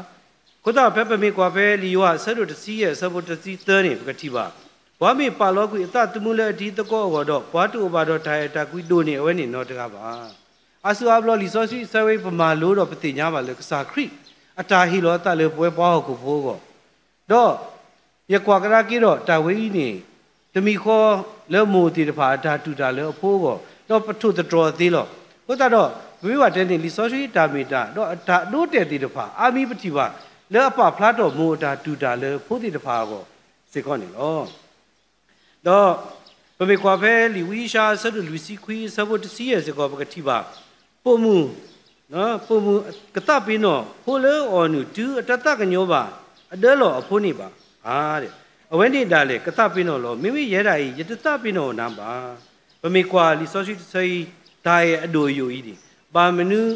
အဃိသတးဒီး ဖဲပမ့ၢ်ကွၢ်ဖဲလံာ်ယိၤဟၣ်အဆၢဒိၣ်တဆံယဲၢ်အဆၢဖိတဆံသၢန့ၣ် ပကထံၣ်ဘၣ် ပှၤမ့ၢ်ပာ်လီၤကွံာ်အသးသမူလၢအတံၤသကိးအဂီၢ်ဒီး ပှၤတအိၣ်ဘၣ်ဒီးတၢ်အဲၣ်တၢ်ကွံဒိၣ်န့ၢ်အဝဲန့ၣ်နီတဂၤဘၣ်. အါစုအါဘျီလံာ်စီဆှံအဆၢဝဲ ပမၤလိဒီးပသ့ၣ်ညါဘၣ်လၢကစၢ်ခရံာ် အတၢ်ဟ့ၣ်လီၤအသးလၢပဝဲပှၤဟီၣ်ခိၣ်ဖိအဂီၢ် ဒီး ယကွၢ်ကဒါက့ၤဒီးတၢ်ဝဲအံၤန့ၣ် တမံၤဃီလၢမိၢ်သ့ၣ်တဖၣ်အတၢ်တူၢ်တၢ်လၢအဖိအဂီၢ် ဒီးပထိၣ်သတြီၤအသ့လီၤ. အဃိသတးဒီး ပမ့ၢ်ဘၣ်တဲန့ၣ် လံာ်စီဆှံတၢ်မ့ၢ်တၢ် ဒီးအတၢ်ဒိတဲာ်သ့ၣ်တဖၣ် အါမံၤပထံၣ်ဘၣ် လၢအပာ်ဖျါထီၣ်မိၢ်အတၢ်တူၢ်တၢ်လၢဖိသ့ၣ်တဖၣ်အဂီၢ်စ့ၢ်ကီးန့ၣ်လီၤ. ဒီး ပမ့ၢ်ကွၢ်ဖဲလံာ်ဝံယၡါယၤအဆၢဒိၣ်လွံၢ်ဆံခွံအဆၢဖိတဆံယဲၢ်စ့ၢ်ကီး ပကထံၣ်ဘၣ် ပိာ်မုၣ် ပိာ်မုၣ်ကသးပ့ၤနီၣ်ဖိလၢအီၣ်နုၢ်တုၤအတသးကညီၤဘၣ် အဒၢလီၢ်အဖိန့ၣ်ဘၣ်ဧါ. အဝဲန့ၣ်ဒၣ်လဲာ်ကသးပ့ၤနီၣ်လီၤ. မ့မ့ၢ်ယဲဒၣ်အံၤ ယတသးပ့ၤနီၣ်နၤဘၣ်. ပမ့ၢ်ကွၢ်လံာ်စီဆှံတဆၢအံၤ တၢ်အဲၣ်အဒိၣ်အယိာ်အံၤန့ၣ် ဘၣ်မနုၤ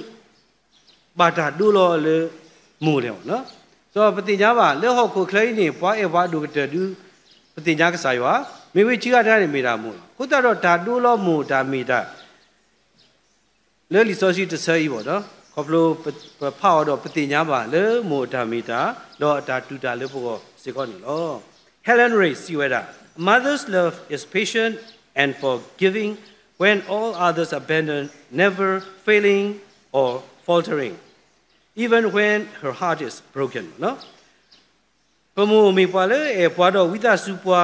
ဘၣ်တၢ်ဒိလီၤလၢမိၢ်လဲၣ်. ဒီးပသ့ၣ်ညါဘၣ် လၢဟီၣ်ခိၣ်ချၢအံၤန့ၣ် ပှၤအဲၣ်ပှၤဒိၣ်ကတၢၢ်ဒုး ပသ့ၣ်ညါကစၢ်ယွၤ, မ့ၢ်ဝဲဆံးဂၤတဂၤန့ၣ်မ့ၢ်ဒၣ်မိၢ်လီၤ. အဃိသတးဒီးတၢ်ဒိလီၤမိၢ်တၢ်မ့ၢ်တၢ် လၢလံာ်စီဆှံတဆၢအံၤဘၣ်ဒီး ခီဖျိပဖးအီၤဒီးပသ့ၣ်ညါဘၣ်လၢမိၢ်အတၢ်မ့ၢ်တၢ် ဒီးအတၢ်တူၢ်တၢ်လၢပဂီၢ်စ့ၢ်ကီးန့ၣ်လီၤ. Helen Ray စံးဝဲဒၣ်, A mother's love is patient and forgiving when all others abandon, never failing or faltering, even when her heart is broken. ပမိၢ်မ့ၢ်ပှၤလၢအအဲၣ်ပှၤဒီးဝံသးစူၤပှၤ,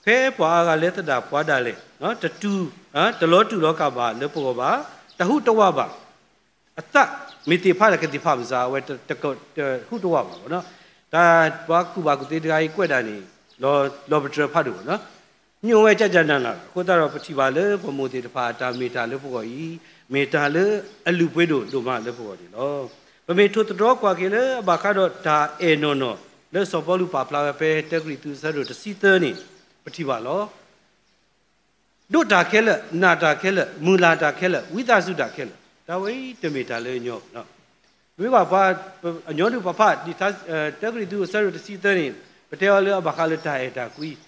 ဖဲပှၤအါဂၤလဲၤသဒၣ်ပှၤဒၣ်လဲာ်, တတူၢ်, တလီၤတူာ်လီၤကာ်ဘၣ်လၢပဂီၢ်ဘၣ်, တဟူးတဝးဘၣ်, အသးမ့ၢ်သ့ၣ်ဖးဒီးကသ့ၣ်ဖးမစး အဝဲတဟူးတဝးဘၣ်. တၢ်ပှၤကူၣ်ဘၣ်ကူၣ်သ့တဂၤအံၤကွဲးဒၣ်န့ၣ် လီၤပတြၢၤဖးဒိၣ်ဘၣ် ညိဝဲကကနၤနၤလီၤ. အဃိသတးဒီးပထံၣ်ဘၣ်လၢပမိၢ်သ့ၣ်တဖၣ်အတၢ်မ့ၢ်တၢ်လၢပဂီၢ်အံၤ မ့ၢ်တၢ်လၢအလုၢ်ပှ့ၤဒိၣ်ဒိၣ်မးလၢပဂီၢ်န့ၣ်လီၤ. ပမ့ၢ်ထိၣ်သတြီၤကွၢ်က့ၤလၢအဘၣ်ဃးဒီးတၢ်အဲၣ်နီၢ်နီၢ် လၢစီၤပီလူးပာ်ဖျါဝဲဖဲတၢကရံၣ်သူးအဆၢဒိၣ်တဆံသၢန့ၣ် ပထံၣ်ဘၣ်လီၤ. ဒိးတၢ်ခဲလၢာ်, နာ်တၢ်ခဲလၢာ်, မုၢ်လၢ်တၢ်ခဲလၢာ်, ဝံသးစူၤတၢ်ခဲလၢာ်, တၢ်ဝဲအံၤတမ့ၢ်တၢ်လၢညီ, မ့ၢ်ဘၣ်ပှၤ, အညီနုၢ်ပဖး, တၢကရံၣ်သူးအဆၢဒိၣ်တဆံသၢန့ၣ် ပတဲအီၤလၢအဘၣ်ဃးလၢတၢ်အဲၣ်တၢ်ကွံ, ဒီး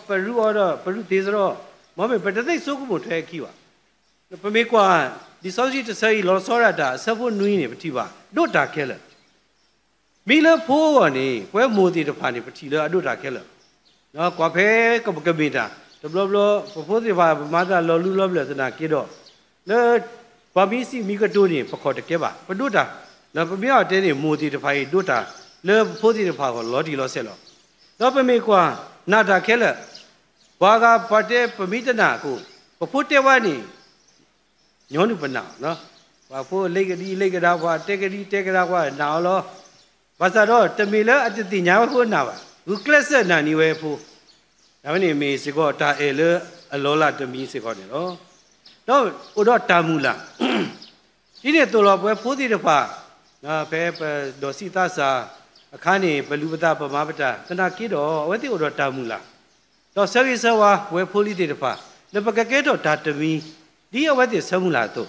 ပရူးအီၤဒီးပရူးသ့စရီ, မ့မ့ၢ်ပတသ့စိကမိၣ်ထွဲအခံဘၣ်. ပမ့ၢ်ကွၢ် လံာ်စီဆှံတဆၢအံၤ လီၤဆီဒၣ်တၢ်အဆၢဖိနွံန့ၣ် ပထံၣ်ဘၣ် ဒိးတၢ်ခဲလၢာ် မ့ၢ်လၢဖိအဂီၢ်န့ၣ် ပဝဲမိၢ်သ့ၣ်တဖၣ်န့ၣ် ပထံၣ်လၢအဒိးတၢ်ခဲလၢာ်, ကွၢ်ဖဲကမ့ၢ်တၢ် တဘျီဘျီ ပဖိသ့ၣ်တဖၣ်ပမၤတၢ်လီၤလူလီၤဘျၢၣ်သနာ်က့ဒီး လၢပှၤမံစံးမံကတိၤန့ၣ် ပခီၣ်တကဲဘၣ် ပဒိးတၢ်, ပမ့ၢ်အီၤတဲန့ၣ် မိၢ်သ့ၣ်တဖၣ်အံၤဒိးတၢ် လၢပဖိသ့ၣ်တဖၣ်အဂီၢ်လီၤတံၢ်လီၤဆဲးလီၤ. ဒီးပမ့ၢ်ကွၢ် နာ်တၢ်ခဲလၢာ်, ပှၤဂၤပှၤတဲပမ့ၢ်တနာ်အဃိ, ပဖိတဲဝဲန့ၣ် ညီနုၢ်ပနာ်, ပှၤဖိလ့ကဒံလ့ကဒါ ပှၤတဲကဒံတဲကဒါ ပှၤနာ်အီၤလီၤ. ဘၣ်ဆၣ်ဒီးတမ့ၢ်လၢအတသ့ၣ်ညါဝဲအဃိနာ်ဘၣ်, ဂုာ်ကျဲးစၢးနာ်န့ၢ်ဝဲအဖိ, အဝဲန့ၣ်မ့ၢ်စ့ၢ်ကီးတၢ်အဲၣ်လၢအလီၤလးတမံၤစ့ၢ်ကီးန့ၣ်လီၤ. ဒီးအိၣ်ဒီးတၢ်မုၢ်လၢ် ဒ်န့ၣ်အသိးလီၤ ပဝဲဖိသ့ၣ်တဖၣ်, ဖဲပဒိးစံးသးစၢ်အခါန့ၣ် ပလူၤပသးပမၤပတၢ်သနာ်က့ဒီး အဝဲသ့ၣ်အိၣ်ဒီးတၢ်မုၢ်လၢ်, ဒီးဆၢဂ့ၤဆၢဝါပဝဲဖိလံၤသ့ၣ်တဖၣ် လၢပကကဲထီၣ်တၢ်တမံၤ ဒ်အဝဲသ့ၣ်ဆၢမုၢ်လၢ်အသိး,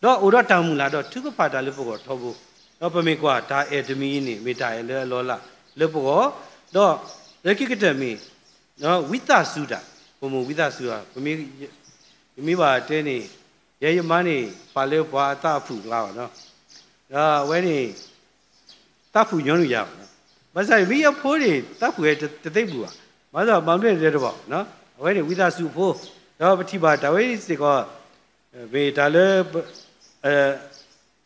ဒီးအိၣ်ဒီးတၢ်မုၢ်လၢ်ဒီးထုကဖၣ်တၢ်လၢပဂီၢ်ထီဘိ, ဒီးပမ့ၢ်ကွၢ်တၢ်အဲၣ်တမံၤအံၤန့ၣ် မ့ၢ်တၢ်အဲၣ်လၢအလီၤလးလၢပဂီၢ်, ဒီးလၢခံကတၢၢ်မ့ၢ် ဝံသးစူၤတၢ်, ပမိၢ်ဝံသးစူၤဧါ, ပမ့ၢ်ဘၣ်တဲန့ၣ် ယဲယမါန့ၣ် ပာ်လၢပှၤအသးအဖုၣ်ကျါဘၣ်နီၤ, ဒီးအဝဲန့ၣ် သးဖုၣ်ညီနုၢ်ယၤဘၣ်, ဘၣ်ဆၣ်မ့ၢ်အဖိန့ၣ် သးဖုၣ်ဝဲတသ့ဘူးဘၣ်, ဘၣ်ဆၣ်မၤမနုၤလဲၣ်တဘၣ်, အဝဲန့ၣ်ဝံသးစူၤအဖိ, ဒီးပထံၣ်ဘၣ်တၢ်ဝဲစ့ၢ်ကီး မ့ၢ်တၢ်လၢ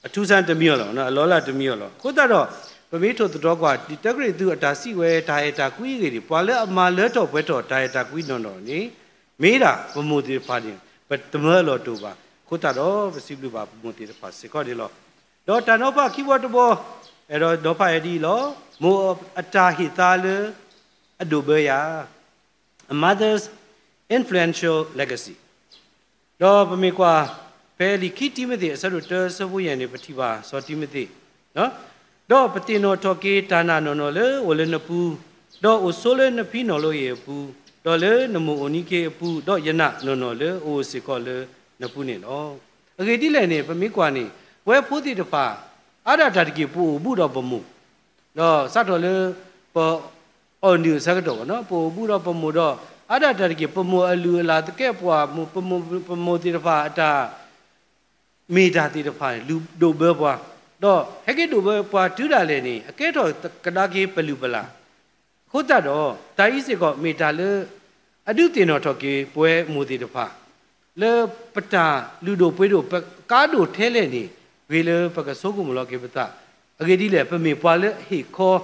အထူးအဆန်းတမံၤအီၤလီၤ, အလီၤလးတမံၤအီၤလီၤ. အဃိသတးဒီး ပမ့ၢ်ထိၣ်သတြီၤကွၢ် ဒ်တၢကရံၣ်သူးအတၢ်စံးဝဲ တၢ်အဲၣ်တၢ်ကွံအဂ့ၢ်န့ၣ် ပှၤလၢအမၤလၢထီၣ်ပှဲၤထီၣ်တၢ်အဲၣ်တၢ်ကွံနီၢ်နီၢ်န့ၣ် မ့ၢ်ဒၣ်ပမိၢ်သ့ၣ်တဖၣ်န့ၣ် ပတမၢအလီၢ်တအိၣ်ဘၣ်. အဃိသတးဒီး ပစံးဘျုးဘၣ်ပမိၢ်သ့ၣ်တဖၣ်စ့ၢ်ကီးန့ၣ်လီၤ. ဒီးတၢ်နီၤဖးခံဘီတဘီ အဲၣ်ဒိးနီၤဖးဝဲဒ်အံၤလီၤ. မိၢ်အတၢ်ဟ့ၣ်သါလၢ အဒိၣ်ဘၢယၤ A mother's influential legacy. ဒီးပမ့ၢ်ကွၢ် ဖဲလံာ်ခံတံၤမသ့း အဆၢဒိၣ်တၢ အဆၢဖိယဲၢ်န့ၣ် ပထံၣ်ဘၣ်စီၤတံၤမသ့း, ဒီးပသ့ၣ်နီၣ်ထီၣ်က့ၤတၢ်နာ်နီၢ်နီၢ်လၢအိၣ်လၢနပူၤ, ဒီးအိၣ်ဆိလၢနဖံနီၢ်လိအ့ၣ်အပူၤ, ဒီးလၢနမိၢ်အိၣ်နံၤခ့အပူၤ, ဒီးယနာ်နီၢ်နီၢ်လၢအအိၣ်စ့ၢ်ကီးလၢနပူၤန့ၣ်လီၤ. အဂ့ၢ်ဒ်လဲၣ်န့ၣ် ပမ့ၢ်ကွၢ်န့ၣ် ပဝဲဖိသ့ၣ်တဖၣ် အါဒၣ်တၢ်တက့ၢ် ပအိၣ်ဘူးဒီးပမိၢ် ဒီးစးထီၣ်လၢ ပအီၣ်နုၢ်အဆၢကတီၢ်ဘၣ်နီၤ, ပအိၣ်ဘူးဒီးပမိၢ်ဒီး အါဒၣ်တၢ်တက့ၢ် ပမိၢ်အလုၢ်အလၢ်သကဲးပဝး ပမိၢ်သ့ၣ်တဖၣ်အတၢ် မ့ၢ်တၢ်သ့ၣ်တဖၣ် လုၢ်ဒိၣ်ဘၢပှၤ, ဒီးဟဲက့ၤဒိၣ်ဘၢပှၤတုၤဒၣ်လဲာ်န့ၣ် အကဲထီၣ်ကဒါက့ၤပလုၢ်ပလၢ် အဃိသတးဒီး တၢ်အံၤစ့ၢ်ကီး မ့ၢ်တၢ်လၢ အဒုးသ့ၣ်နီၣ်ထီၣ်က့ၤ ပဝဲမိၢ်သ့ၣ်တဖၣ် လၢပတၢ်လုၢ်ဒိၣ်ပှ့ၤဒိၣ် ပကါဒိၣ်ထဲလဲၣ်န့ၣ် ဂ့ၤလၢပကဆိကမိၣ်လီၤက့ၤပသး, အဂ့ၢ်ဒ်လဲၣ် ပမ့ၢ်ပှၤလၢအဟ့ၣ်ခီ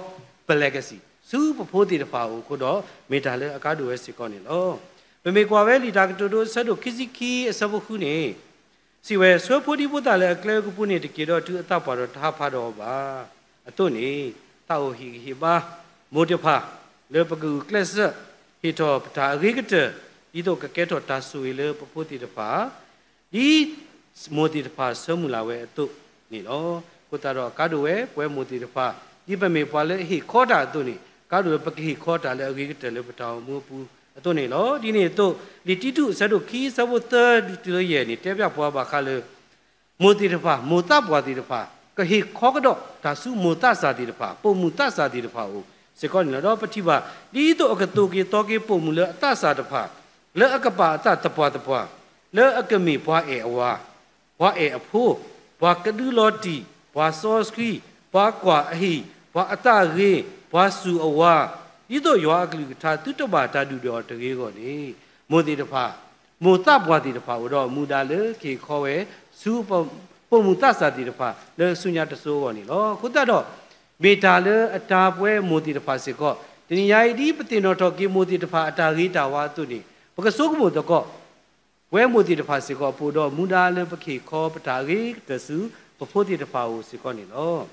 ပ legacy ဆူပဖိသ့ၣ်တဖၣ်အအိၣ်အဃိဒီး မ့ၢ်တၢ်လၢအကါဒိၣ်ဝဲစ့ၢ်ကီးန့ၣ်လီၤ. ပမ့ၢ်ကွၢ်ဝဲလံာ်တၢ်ကတိၤဒိ အဆၢဒိၣ်ခံဆံခံ အဆၢဖိဃုန့ၣ် စံးဝဲ, ဆှၢဖိဒံဖိသၣ်လၢအကျဲကပူၤန့ၣ်တက့ၢ်, ဒီးတုၤအသးပှၢ်ဒီးတဟးဖးဒီးအီၤဘၣ်. အသိးန့ၣ် သးအိၣ်ဟ့ၣ်ဂံၢ်ဟ့ၣ်ဘါ မိၢ်တဖၣ် လၢပကဂုာ်ကျဲးစၢး ဟ့ၣ်ထီၣ်ပတၢ်အဂ့ၤကတၢၢ် ဒ်သိးကကဲထီၣ်တၢ်ဆိၣ်ဂ့ၤလၢပဖိသ့ၣ်တဖၣ် ဒ်မိၢ်သ့ၣ်တဖၣ်ဆၢမုၢ်လၢ်ဝဲအသိးန့ၣ်လီၤ. အဃိသတးဒီးကါဒိၣ်ဝဲ ပဝဲမိၢ်သ့ၣ်တဖၣ် ဒ်ပမ့ၢ်ပှၤလၢအဟ့ၣ်ခီတၢ်အသိးန့ၣ် ကါဒိၣ်လၢပကဟ့ၣ်ခီတၢ်လၢအဂ့ၤကတၢၢ်လၢပတၢ်အိၣ်မူအပူၤအသိးန့ၣ်လီၤ. ဒ်န့ၣ်အသိး လံာ်တံတူးအဆၢဒိၣ်ခံ အဆၢဖိသၢတုၤလၢယဲၢ်န့ၣ် တဲဖျါပှၤဘၣ်ဃးလၢ မိၢ်သ့ၣ်တဖၣ် မိၢ်သးပှၢ်သ့ၣ်တဖၣ် ကဟ့ၣ်ခီကဒီးတၢ်ဆူမိၢ်သးစၢ်သ့ၣ်တဖၣ် ပိာ်မုၣ်သးစၢ်သ့ၣ်တဖၣ်အအိၣ်စ့ၢ်ကီးန့ၣ်လီၤ. ဒီးပထံၣ်ဘၣ် ဒ်သိးအကသိၣ်က့ၤသီက့ၤပိာ်မုၣ်လၢအသးစၢ်တဖၣ် လၢအကပာ်အသးသပှၢ်သပှၢ် လၢအကမ့ၢ်ပှၤအဲၣ်အဝၤ ပှၤအဲၣ်အဖိ, ပှၤကဒုလီၤတံၢ်, ပှၤစီဆှံ, ပှၤကွၢ်အဟံၣ်, ပှၤအသးဂ့ၤ, ပှၤစူၢ်အဝၤ, ဒ်သိးယွၤအကလုၢ်ကထါသုတဘၣ်တၢ်ဒုၣ်ဒွဲၣ်အီၤတဂ့ၤအဂီၢ်န့ၣ်, မိၢ်သ့ၣ်တဖၣ်, မိၢ်သးပှၢ်သ့ၣ်တဖၣ်အိၣ်ဒီးမူဒါလၢကဟ့ၣ်ခီဝဲဆူ ပိာ်မုၣ်သးစၢ်သ့ၣ်တဖၣ်လၢဆူညါတစိၤအဂီၢ်န့ၣ်လီၤ. အဃိသတးဒီး, မ့ၢ်တၢ်လၢအတၢ်ပဝဲမိၢ်သ့ၣ်တဖၣ်စ့ၢ်ကီး, တနံၤညါအံၤဒ်ပသ့ၣ်နီၣ်ထီၣ်က့ၤမိၢ်သ့ၣ်တဖၣ်အတၢ်ဂ့ၤတၢ်ဝါအသိးန့ၣ်, ပကဆိကမိၣ်သကိး ပဝဲမိၢ်သ့ၣ်တဖၣ်စ့ၢ်ကီး ပအိၣ်ဒီးမူဒါလၢပကဟ့ၣ်ခီပတၢ်အဂ့ၤကတၢၢ်ဆူ ပဖိသ့ၣ်တဖၣ်အအိၣ်စ့ၢ်ကီးန့ၣ်လီၤ.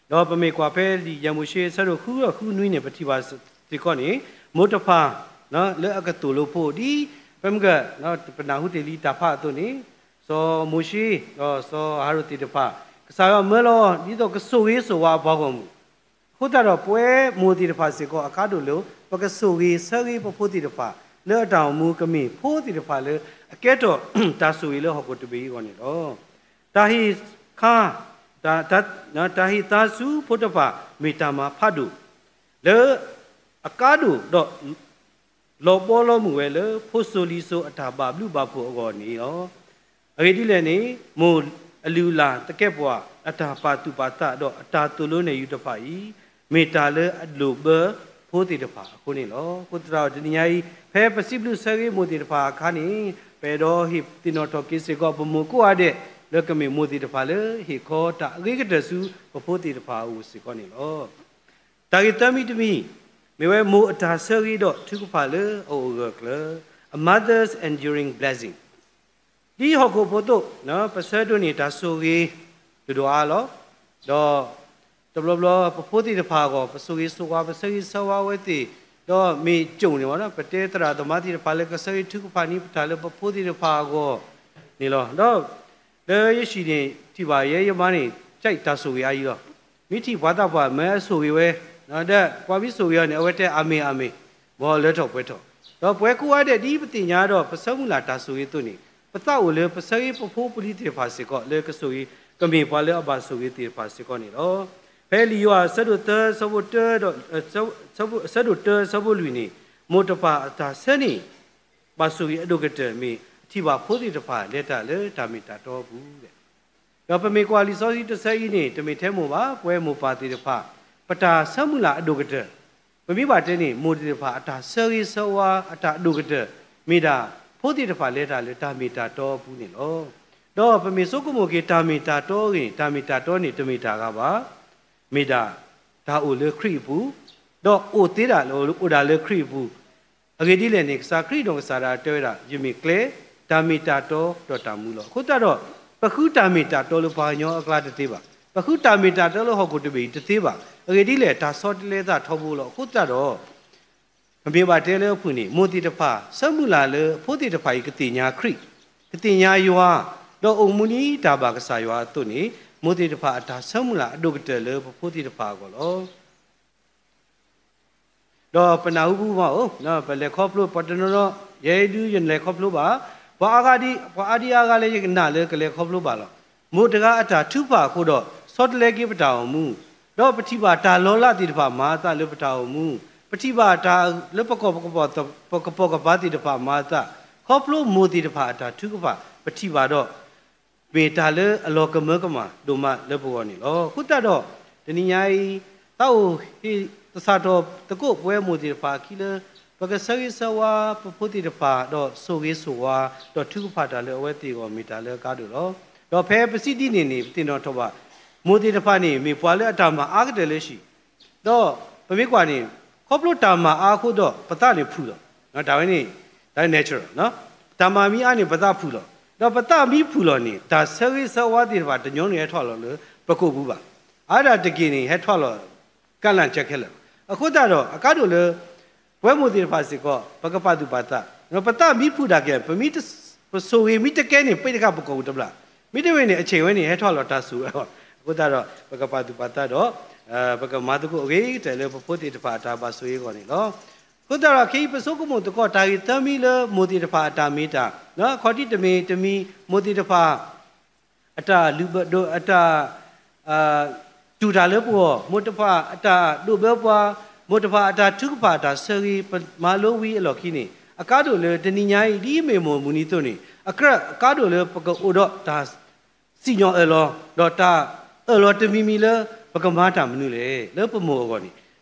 ဒီးပမ့ၢ်ကွၢ်ဖဲလံာ်ယဲၢ်မိၤၡ့ အဆၢဒိၣ်ဃုအဃုနွံန့ၣ် ပထံၣ်ဘၣ်စ့ၢ်ကီးန့ၣ်, မိၢ်တဖၣ်လၢအကသိၣ်လိဖိဒ် ပမ့ၢ်က, ပနၢ်ဟူတ့ၢ်လံတၢ်ဖးအသိးန့ၣ်, စီၤမိၤၡ့, ဒီးစီၤအၤဟရိၣ်သ့ၣ်တဖၣ်, ကစၢ်ယွၤမၢလီၤ ဒ်သိးကဆိၣ်ဂ့ၤဆိၣ်ဝါအပှၤဂီၢ်မုၢ် အဃိသတးဒီးပဝဲမိၢ်သ့ၣ်တဖၣ်စ့ၢ်ကီးအကါဒိၣ်လၢ ပကဆိၣ်ဂ့ၤဆၢဂ့ၤပဖိသ့ၣ်တဖၣ် လၢအတၢ်အိၣ်မူကမ့ၢ်ဖိသ့ၣ်တဖၣ်လၢအကဲထီၣ်တၢ်ဆိၣ်ဂ့ၤလၢဟီၣ်ခိၣ်တဘ့ၣ်အံၤအဂီၢ်န့ၣ်လီၤ. တၢ်ဟ့ၣ်ခါ, တၢ်, တၢ်ဟ့ၣ်သါဆူဖိတဖၣ်မ့ၢ်တၢ်မၤဖးဒိၣ် လၢအကါဒိၣ်ဒီး လီၤဘီလီၤမုၢ်ဝဲလၢဖိစိၤလံၤစိၤအတၢ်ဘၣ်ဘျုးဘၣ်ဖှိၣ်အဂီၢ်န့ၣ်လီၤ. အဂ့ၢ်ဒ်လဲၣ်န့ၣ်, မိၢ်အလုၢ်အလၢ်သကဲးပဝးအတၢ်ပာ်သူၣ်ပာ်သးဒီးအတၢ်သိၣ်လိနဲၣ်ယုၤတဖၣ်အံၤ, မ့ၢ်တၢ်လၢအလိၣ်ဘၢဖိသ့ၣ်တဖၣ်အဃိန့ၣ်လီၤ. အဃိသတးဒီးတနံၤညါအံၤ ဖဲပစံးဘျုးဆၢဂ့ၤမိၢ်သ့ၣ်တဖၣ်အခါန့ၣ်, ပအဲၣ်ဒိးဟ့ၣ်သ့ၣ်နီၣ်ထီၣ်က့ၤစ့ၢ်ကီးပမိၢ်ကိးဂၤဒဲး လၢကမ့ၢ်မိၢ်သ့ၣ်တဖၣ်လၢဟ့ၣ်ခီတၢ်အဂ့ၤကတၢၢ်ဆူပဖိသ့ၣ်တဖၣ်အအိၣ်စ့ၢ်ကီးန့ၣ်လီၤ. တၢ်ဂ့ၢ်သၢမံၤတမံၤ, မ့ၢ်ဝဲမိၢ်အတၢ်ဆၢဂ့ၤဒီးထုကဖၣ်လၢအအိၣ်အဂၢၢ်အကျၢၤ, a mother's enduring blessing. ဒ်ဟီၣ်ခိၣ်ဖိအသိး, ပဆၢဒိးန့ၢ်တၢ်ဆိၣ်ဂ့ၤဒိၣ်ဒိၣ်အါအါလီၤ. ဒီးတဘျီဘျီပဖိသ့ၣ်တဖၣ်အဂီၢ် ပဆိၣ်ဂ့ၤဆိၣ်ဝါ ပဆၢဂ့ၤဆၢဝါအဝဲသ့ၣ်, ဒီးမ့ၢ်ကၠိၣ်န့ၣ်, ပတဲသရၣ်သမါသ့ၣ်တဖၣ်လၢကဆၢဂ့ၤထုကဖၣ်န့ၢ် ပတၢ်လၢပဖိသ့ၣ်တဖၣ်အဂီၢ်န့ၣ်လီၤ. ဒီးလၢယဟံၣ်န့ၣ် ထံၣ်ဘၣ်ယဲယမါန့ၣ် ကၠဲးတၢ်ဆိၣ်ဂ့ၤအါယံၤလီၤ. မ့ၢ်ထံၣ်ပှၤသးပှၢ်မၢအဆိၣ်ဂ့ၤဝဲ, ဒီးကွၢ်မ့ၢ်ဆိၣ်ဂ့ၤအီၤန့ၣ် အဝဲတဲအၤမ့ၣ်အၤမ့ၣ်, မ်လၢထီၣ်ပှဲၤထီၣ်. ဒီးပဝဲကိးဂၤဒဲးဒ်ပသ့ၣ်ညါဒီး ပဆၢမုၢ်လၢ်တၢ်ဆိၣ်ဂ့ၤအသိးန့ၣ်, ပသးအိၣ်လၢပဆၢဂ့ၤပဖိပလံၤသ့ၣ်တဖၣ်စ့ၢ်ကီး လၢကဆိၣ်ဂ့ၤ ကမ့ၢ်ပှၤလၢအဘၣ်ဆိၣ်ဂ့ၤသ့ၣ်တဖၣ်စ့ၢ်ကီးန့ၣ်လီၤ. ဖဲလံာ်ယိၤဟၣ်အဆၢဒိၣ်သၢဆၢဖိတၢ, အဆၢဒိၣ်တၢဆၢဖိလွံၢ်န့ၣ်, မိၢ်တဖၣ်အတၢ်ဆၢန့ၣ် ဘၣ်ဆိၣ်ဂ့ၤအဒိၣ်ကတၢၢ်မ့ၢ်ထံၣ်ဘၣ်ဖိသ့ၣ်တဖၣ်လဲၤတၢ်လၢတၢ်မ့ၢ်တၢ်တီအပူၤ. ဒီးပမ့ၢ်ကွၢ်လံာ်စီဆှံတဆၢအံၤန့ၣ် တမ့ၢ်ထဲမိၢ်ဘၣ်, ပဝဲမိၢ်ပၢ်သ့ၣ်တဖၣ် ပတၢ်ဆၢမုၢ်လၢ်အဒိၣ်ကတၢၢ်, ပမ့ၢ်ဘၣ်တဲန့ၣ် မိၢ်သ့ၣ်တဖၣ်အတၢ်ဆၢဂ့ၤဆၢဝါအတၢ်ဒိၣ်ကတၢၢ် မ့ၢ်ဒၣ်ဖိသ့ၣ်တဖၣ်လဲၤတၢ်လၢတၢ်မ့ၢ်တၢ်တီအပူၤန့ၣ်လီၤ. ဒီးပမ့ၢ်ဆိကမိၣ်က့ၤတၢ်မ့ၢ်တၢ်တီအဂ့ၢ်န့ၣ် တၢ်မ့ၢ်တၢ်တီန့ၣ် တမ့ၢ်တၢ်ဂၤဘၣ်, မ့ၢ်ဒၣ်တၢ်အိၣ်လၢခရံာ်အပူၤ, ဒီးအိၣ်သ့ဒၣ်လၢအိၣ်ဒၣ်လၢခရံာ်အပူၤ, အဂ့ၢ်ဒ်လဲၣ်န့ၣ် ကစၢ်ခရံာ်နီၢ်ကစၢ်ဒၣ်တဲဝဲဒၣ် ယမ့ၢ်ကျဲ, တၢ်မ့ၢ်တၢ်တီဒီးတၢ်မူလီၤ. အဃိသတးဒီး ပဃုတၢ်မ့ၢ်တၢ်တီလၢပှၤကညီအကျါတသ့ဘၣ်, ပဃုတၢ်မ့ၢ်တၢ်တီလၢဟီၣ်ခိၣ်တဘ့ၣ်အံၤတသ့ဘၣ်. အဂ့ၢ်ဒ်လဲၣ် တၢ်ဆီတလဲသးထီဘိလီၤ. အဃိသတးဒီး ပမ့ၢ်ဘၣ်တဲလၢအဖုၣ်န့ၣ် မိၢ်သ့ၣ်တဖၣ် ဆၢမုၢ်လၢ်လၢအဖိသ့ၣ်တဖၣ်အံၤကသ့ၣ်ညါခရံာ်, ကသ့ၣ်ညါယွၤ, ဒီးအိၣ်မူလံတၢ်ဘၣ်ကစၢ်ယွၤအသိးန့ၣ်, မိၢ်သ့ၣ်တဖၣ်အတၢ်ဆၢမုၢ်လၢ်အဒိၣ်ကတၢၢ်လၢပဖိသ့ၣ်တဖၣ်အဂီၢ်လီၤ. ဒီးပနၢ်ဟူပူၤမးအိၣ်, ပလဲၤခီဖျိ ပှၤတနီၤနီၤ, ယဲဒုးယလဲၤခီဖျိဘၣ်, ပှၤအါဂၤဒ်, ပှၤအါဒံအါဂၤလၢယကနၣ်လၢကလဲၤခီဖျိဘၣ်လီၤ. မိၢ်တဂၤအတၢ်ထုကဖၣ်အဃိဒီး ဆီတလဲက့ၤပတၢ်အိၣ်မူ, ဒီးပထံၣ်ဘၣ်တၢ်လီၤလးသ့ၣ်တဖၣ်မၤအသးလၢပတၢ်အိၣ်မူ, ပထံၣ်ဘၣ်တၢ်လၢပကီၢ်ပကပီၤ, ပကပိာ်ကပၤသ့ၣ်တဖၣ်မၤအသး, ခီဖျိမိၢ်သ့ၣ်တဖၣ်အတၢ်ထုကဖၣ် ပထံၣ်ဘၣ်ဒီး မ့ၢ်တၢ်လၢအလီၤကမၢကမၣ်ဒိၣ်မးလၢပဂီၢ်န့ၣ်လီၤ. အဃိသတးဒီး တနံၤညါအံၤ သးအိၣ်ဟ့ၣ်သဆၣ်ထီၣ်သကိးပဝဲမိၢ်သ့ၣ်တဖၣ်အခံလၢ ပကဆၢဂ့ၤဆၢဝါပဖိသ့ၣ်တဖၣ် ဒီးဆိၣ်ဂ့ၤဆိၣ်ဝါ, ဒီးထုကဖၣ်တၢ်လၢအဝဲသ့ၣ်အဂီၢ် မ့ၢ်တၢ်လၢအကါဒိၣ်လီၤ. ဒီးဖဲပစံးဒ်န့ၣ်န့ၣ် ပသ့ၣ်နီၣ်ထီၣ်ဘၣ်, မိၢ်သ့ၣ်တဖၣ်န့ၣ် မ့ၢ်ပှၤလၢအတၢ်မၤအါကတၢၢ်လၢဟံၣ် ဒီးပမ့ၢ်ကွၢ်န့ၣ် ခီဖျိတၢ်မၤအါအဃိဒီး ပသးန့ၣ်ဖုၣ်လီၤ. တၢ်ဝဲန့ၣ် တၢ် natural, တၢ်မၤမ့ၢ်အါန့ၣ် ပသးဖုၣ်လီၤ. ဒီးပသးမ့ၢ်ဖုၣ်လီၤန့ၣ် တၢ်ဆၢဂ့ၤဆၢဝါသ့ၣ်တဖၣ်တညီန့ၣ်ဟဲထီၣ်လီၤလၢပကိာ်ပူၤဘၣ်. အါဒၣ်တက့ၢ်န့ၣ် ဟဲထီၣ်လီၤ ကလၢ်ကဲခဲလၢာ်. အဃိသတးဒီး အကါဒိၣ်လၢ ပဝဲမိၢ်သ့ၣ်တဖၣ်စ့ၢ်ကီး ပကပာ်သူၣ်ပာ်သး, ပသးမ့ၢ်ဖုၣ်ဒၣ်က့ၤ ပဆိၣ်ဂ့ၤမ့ၢ်တကဲန့ၣ် ပ့ၣ်တခါပကိာ်ပူၤတဘျီ, မ့တမ့ၢ်န့ၣ် အဆ့ၣ်ဝဲန့ၣ် ဟဲထီၣ်လီၤတၢ်ဆိၣ်ဝဲလီၤ. အဃိသတးဒီး ပကပာ်သူၣ်ပာ်သးဒီး ပကမၤသကိးအဂ့ၤကတၢၢ်လၢပဖိသ့ၣ်တဖၣ်အတၢ်ဘၣ်ဆိၣ်ဂ့ၤအဂီၢ်န့ၣ်လီၤ. အဃိသတးဒီး ခဲအံၤပဆိကမိၣ်သကိးတၢ်ဂ့ၢ်သၢမံၤလၢမိၢ်သ့ၣ်တဖၣ်အတၢ်မ့ၢ်တၢ်, ခီဒံးတမံၤတမံၤ မိၢ်သ့ၣ်တဖၣ် အတၢ်လုၢ်ဘၢ, အတၢ် တူၢ်တၢ်လၢပဂီၢ်, မိၢ်တဖၣ်အတၢ်ဒိးဘၢပှၤ, မိၢ်တဖၣ်အတၢ်ထုကဖၣ်အတၢ်ဆၢဂ့ၤ ပမၤလိဝံၤအလီၢ်ခံန့ၣ် အကါဒိၣ်လၢတနံၤညါအံၤ ဒ်အမ့ၢ်မိၢ်မုၢ်နံၤအသိးန့ၣ် အကြၢးအကါဒိၣ်လၢပကအိၣ်ဒီးတၢ်စံၣ်ညီၣ်အၢၣ်လီၤ, ဒီးတၢ်အၢၣ်လီၤတမံၤမံၤလၢ ပကမၤတၢ်မနုၤလဲၣ် လၢပမိၢ်အဂီၢ်န့ၣ်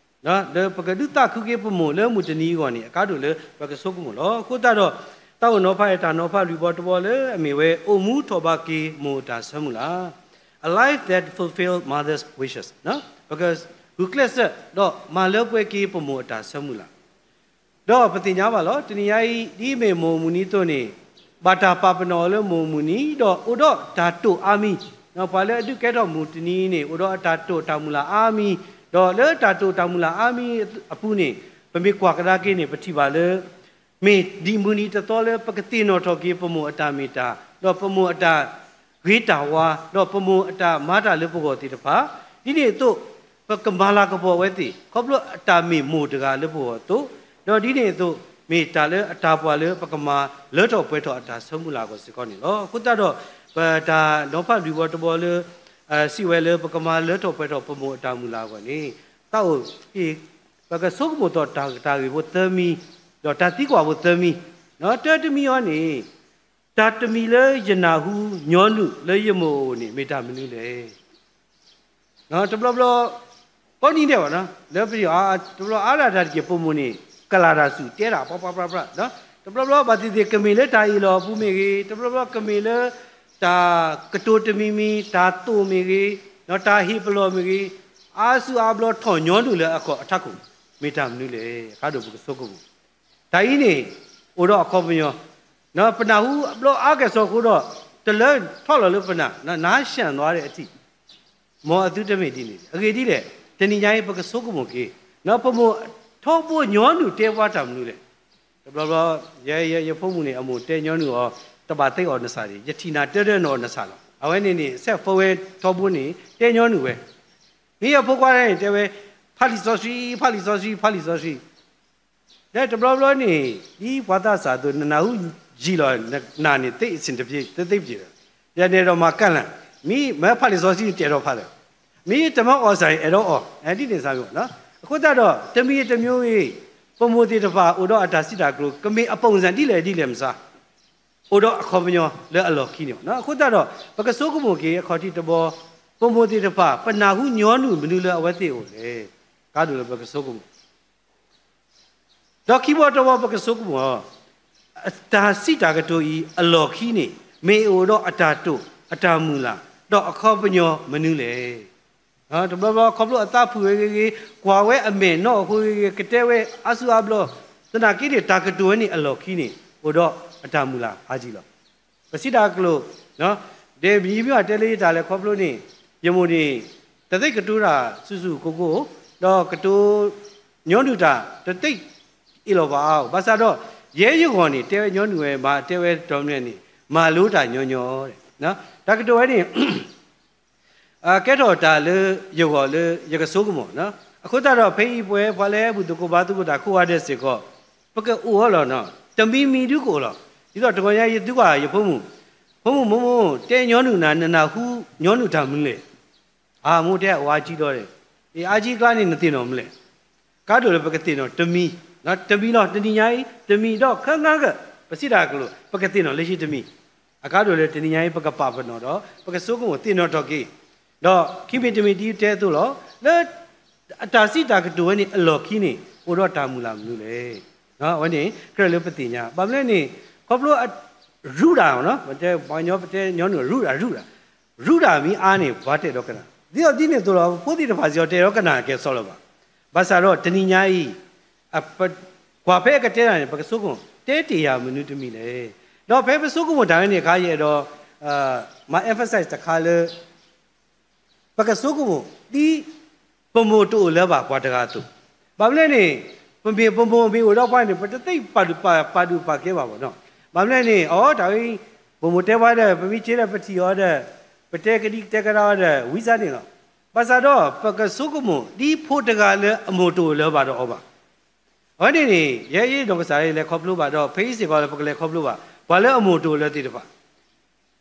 လၢပကဒုးသးခုက့ၤပမိၢ်လၢမုၢ်တနံၤအဂီၢ်န့ၣ် အကါဒိၣ်လၢပကဆိကမိၣ်လီၤ. အဃိသတးဒီး သးအိၣ်နီၤဖးတၢ်နီၤဖးလွံၢ်ဘီတဘီလၢအမ့ၢ်ဝဲ အိၣ်မူထီၣ်ဘးက့ၤမိၢ်အတၢ်ဆၢမုၢ်လၢ်, a life that fulfills mother's wishes. ပကဂုာ်ကျဲးစၢးဒီးမၤလၢပှဲၤက့ၤပမိၢ်အတၢ်ဆၢမုၢ်လၢ် ဒီးပသ့ၣ်ညါဘၣ်လီၤ. တနံၤညါအံၤ ဒ်မ့ၢ်မိၢ်မုၢ်နံၤအသိးန့ၣ် ဘၣ်တၢ်ပာ်ပနီၣ်အီၤလၢမိၢ်မုၢ်နံၤ ဒီးအိၣ်ဒီးတၢ်တိာ်အါမံၤ, ပှၤလၢအဒုးကဲထီၣ်မုၢ်တနံၤန့ၣ် အိၣ်ဒီးအတၢ်တိာ်တၢ်မုၢ်လၢ်အါမံၤ, ဒီးလၢတၢ်တိာ်တၢ်မုၢ်လၢ်အါမံၤအပူၤန့ၣ် ပမ့ၢ်ကွၢ်ကဒါက့ၤန့ၣ် ပထံၣ်ဘၣ်လၢ မ့ၢ်ဒံးမုၢ်နံၤတသီလၢပကသ့ၣ်နီၣ်ထီၣ်က့ၤပမိၢ်အတၢ်မ့ၢ်တၢ်, ဒီးပမိၢ်အတၢ်ဂ့ၤတၢ်ဝါ, ဒီးပမိၢ်အတၢ်မၤတၢ်လၢပဂီၢ်သ့ၣ်တဖၣ်, ဒ်န့ၣ်အသိး ပကမၤလၤကပီၤအဝဲသ့ၣ် ခီဖျိအတၢ်မ့ၢ်မိၢ်တဂၤလၢပဂီၢ်အသိး, ဒီးဒ်န့ၣ်အသိး မ့ၢ်တၢ်လၢအတၢ်ပှၤလၢပကမၤလၢထီၣ်ပှဲၤထီၣ်အတၢ်ဆၢမုၢ်လၢ်အဂီၢ်စ့ၢ်ကီးန့ၣ်လီၤ. အဃိသတးဒီး ပတၢ်နီၤဖးလွံၢ်ဘီတဘီလၢ စံးဝဲလၢပကမၤလၢထီၣ်ပှဲၤထီၣ်ပမိၢ်အတၢ်မုၢ်လၢ်အဂီၢ်န့ၣ် သးအိၣ်ဟ့ၣ် ပကဆိကမိၣ်သိးတၢ်ဂ့ၢ်ဖိသၢမံၤ, ဒီးတၢ်သံကွၢ်ဖိသၢမံၤ, တၢတမံၤအံၤန့ၣ် တၢ်တမံၤလၢယနၢ်ဟူညီနုၢ်လၢယမိၢ်အအိၣ်န့ၣ် မ့ၢ်တၢ်မနုၤလဲၣ်. တဘျီဘျီ ကိးနံၤဒဲးဘၣ်, လၢပယီၤ တဘျီအါဒၣ်တၢ်တက့ၢ် ပမိၢ်န့ၣ် ကလၤတၢ်ဆူၣ်တဲတၢ် ပြပြပြပြ, တဘျီဘျီဘၣ်သ့ၣ်သ့ၣ် ကမ့ၢ်လၢတၢ်အ့ၣ်လိာ်အပူၤမ့ၢ်ဂ့ၤ, တဘျီဘျီကမ့ၢ်လၢ တၢ်ကတိၤတမံၤမံၤ, တၢ်သိၣ်မ့ၢ်ဂ့ၤ, တၢ်ဟ့ၣ်ပလီၢ်မ့ၢ်ဂ့ၤ, အါစုအါဘျီထီၣ်ညီနုၢ်လၢအကီၢ်အထးခိၣ် မ့ၢ်တၢ်မနုၤလဲၣ်. အကါဒိၣ်ပကဆိကမိၣ် တၢ်အံၤန့ၣ် အိၣ်ဒီးအခီပညီ, ပနၢ်ဟူအဘျီအါကဲၣ်ဆိးအဃိဒီး တလၢထီၣ်လီၤလၢပနၢ်, နၤရှၢၣ်လီၤဒၣ်အထံၣ် မ်အသုတမ့ၢ်ဒ်န့ၣ်, အဂ့ၢ်ဒ်လဲၣ်, တနံၤညါအံၤပကဆိကမိၣ်က့ၤ, ပမိၢ်ထီဘိညီနုၢ်တဲပှၤတၢ်မနုၤလဲၣ်. တဘျီဘျီ ယဲ ယ ယဖိမုၣ်န့ၣ် အမိၢ်တဲညီနုၢ်အီၤ, တဘၣ်သ့အီၤနစၢ်ဒံး, ယထံၣ်နၤတၢ်ဒၢနီၢ်နစၢ်လီၤ. အဝဲန့ၣ်န့ၣ် ဆဲးဖိဝဲထီဘိန့ၣ် တဲညီနုၢ်ဝဲ, မ့ၢ်အဖိခွါန့ၣ်တဲဝဲ, ဖးလံာ်စီဆှံ, ဖးလံာ်စီဆှံ, ဖးလံာ်စီဆှံ ဒီးတဘျီဘျီန့ၣ် ဒ်ပှၤသးစၢ်အသိး နနၢ်ဟူယံာ်လီၤ, နနၢ်န့ၣ်သ့အဆ့ၣ်တဖျ့ တသ့ပျ့ၤဒီး, ယန့ၣ်ဒီးမၤကၢ်လၢ်, မ့ၢ်မ့ၢ်ဖးလံာ်စီဆှံန့ၣ် တအဲၣ်ဒိးဖးလၢၤ, မ့ၢ်တမၤအီၣ်စၢ်န့ၣ် အဲၣ်ဒိးအီၣ်, ဒ်န့ၣ်စၢ်မ့ၢ်နီၤ. အဃိသတးဒီး တမံၤတမံၤဂ့ၤ, ပမိၢ်သ့ၣ်တဖၣ်အိၣ်ဒီးအတၢ်စံးတၢ်ကတိၤ ကမ့ၢ်အပုံစံဒ်လဲၣ်ဒ်လဲၣ်မစါ အိၣ်ဒီးအခီပညီလၢအလီၢ်ခံန့ၣ်လီၤ. အဃိသတးဒီး ပကဆိကမိၣ်က့ၤအခီၣ်ထံးတဘီ, ပမိၢ်သ့ၣ်တဖၣ် ပနၢ်ဟူညီနုၢ်မနုၤလၢအဝဲသ့ၣ်အအိၣ်လဲၣ်. ကါဒိၣ်လၢပကဆိကမိၣ် ဒီးခံဘီတဘီပကဆိကမိၣ်အီၤ, တၢ်စံးတၢ်ကတိၤအံၤအလီၢ်ခံန့ၣ် မ့ၢ်အိၣ်ဒီးအတၢ်တိာ် အတၢ်မုၢ်လၢ် ဒီးအခီပညီမနုၤလဲၣ်. တဘျီဘျီခီဖျိအသးဖုၣ်ဝဲဂ့ၤဂ့ၤ, ကွၢ်ဝဲအမဲာ်နီၣ်အဃိဂ့ၤဂ့ၤ, ကတဲဝဲအါစုအါဘျီ, သနာ်က့န့ၣ် တၢ်ကတိၤဝဲန့ၣ်အလီၢ်ခံန့ၣ် အိၣ်ဒီးအတၢ်မုၢ်လၢ်အါကံလီၤ. ပစံးတၢ်ကတိၤ, ဒ်မံၤမ့ၢ်တဲလၢယတၢ်လဲၤခီဖျိန့ၣ်, ယမိၢ်န့ၣ် တသ့ကတိၤတၢ်ဆူၣ်ဆူၣ်ကိၢ်ကိၢ်, ဒီးကတိၤညီနုၢ်တၢ် တသ့အ့ၣ်လိာ်ပှၤအါအီၤ, ဘၣ်ဆၣ်ဒီး ယဲယဂီၢ်န့ၣ် တဲဝဲညီနုၢ်ဝဲ မၤတဲဝဲတတီၤမနုၤန့ၣ် မၤလိတၢ်ညီညီ, တၢ်ကတိၤဝဲန့ၣ် ကဲထီၣ်တၢ်လၢယဂီၢ်လၢယကဆိကမိၣ်, အဃိသတးဒီး ဖဲအံၤပဝဲပှၤလၢဘူၣ်သကိးဘါသကိးတၢ်ကိးဂၤဒဲးစ့ၢ်ကီး ပကအိၣ်အီၤလီၤ. တမံၤမံၤဒုကအိၣ်လီၤ. ဒ်သိးတဂီၤညါယသံကွၢ်ယဖိမုၣ်, ဖိမုၣ်မိၢ်မိၢ် တဲညီနုၢ်နၤ နနၢ်ဟူညီနုၢ်တၢ်မနုၤလဲၣ်. အမိၢ်တဲအိၣ်အါကံဒီး, အါကံအကျါန့ၣ်နသ့ၣ်နီၣ်မနုၤလဲၣ်. ကါဒိၣ်လၢပကသ့ၣ်နီၣ်တမံၤ, တမံၤလီၤ တနံၤညါအံၤ တမံၤဒီးခဲငါက ပစံးတၢ်ကတိၤ ပကသ့ၣ်နီၣ်လၢယတမံၤ, အကါဒိၣ်လၢတနံၤညါအံၤ ပကပာ်ပနီၣ်ဒီး ပကဆိကမိၣ်သ့ၣ်နီၣ်ထီၣ်က့ၤ, ဒီးခံမံၤတမံၤဒ်တဲအသိးလီၤ. လၢအတၢ်စံးတၢ်ကတိၤဝဲန့ၣ်အလီၢ်ခံန့ၣ် အိၣ်ဒီးတၢ်မုၢ်လၢ်မနုၤလဲၣ်. အဝဲန့ၣ် ကြၢးလၢပသ့ၣ်ညါ, ဘၣ်မနုၤလဲၣ်န့ၣ် ခီဖျိ ရူးတၢ်, ပှၤကညီပတဲညီနုၢ် ရူးတၢ် ရူးတၢ်, ရူးတၢ်မ့ၢ်အါန့ၣ် ပှၤတအဲၣ်ဒိးကနၣ်, ဒ်သိးဒ်န့ၣ်အသိးလီၤ. ဖိသ့ၣ်တဖၣ်စ့ၢ်ကီး တအဲၣ်ဒိးကနၣ်ကဲၤစီလၢၤဘၣ်. ဘၣ်ဆၣ်ဒီးတနံၤညါအံၤ ကွၢ်ဖဲအကတဲတၢ်န့ၣ် ပကဆိကမိၣ် တဲတ့ၢ်ယၤမနုၤတမံၤလဲၣ်. ဒီးဖဲပဆိကမိၣ်တၢ်ဝဲန့ၣ်အခါ ယအဲၣ်ဒိး မၤ emphasize တခါလၢ ပကဆိကမိၣ် ဒ်ပမိၢ်တအိၣ်လၢၤဘၣ်ပှၤတဂၤအသိး, ဘၣ်မနုၤလဲၣ်န့ၣ် ပမ့ၢ်ပမိၢ်မ့ၢ်အိၣ်ဒီးပှၤန့ၣ် ပတသ့ပာ်ဒူၣ်ပာ်ကဲဘၣ်ဘၣ်နီၤ. ဘၣ်မနုၤလဲၣ်န့ၣ် အီ တၢ်အံၤ ပမိၢ်တဲပှၤဒီး ပမ့ၢ်ဆ့ဒီးပထံၣ်အီၤဒီး ပတဲကဒံကတဲကဒါအီၤဒီး ဝံသးန့ၣ်လီၤ. ဘၣ်ဆၣ်ဒီး ပကဆိကမိၣ် ဒ်ဖိတဂၤလၢအမိၢ်တအိၣ်လၢၤဘၣ်ဒီးအီၤဘၣ်. အဝဲန့ၣ်န့ၣ် ယဲယနီၢ်ကစၢ်လဲၤခီဖျိဘၣ်ဒီး ဖဲအံၤစ့ၢ်ကီးလၢပကလဲၤခီဖျိဘၣ် ပှၤလၢအမိၢ်တအိၣ်လၢၤသ့ၣ်တဖၣ်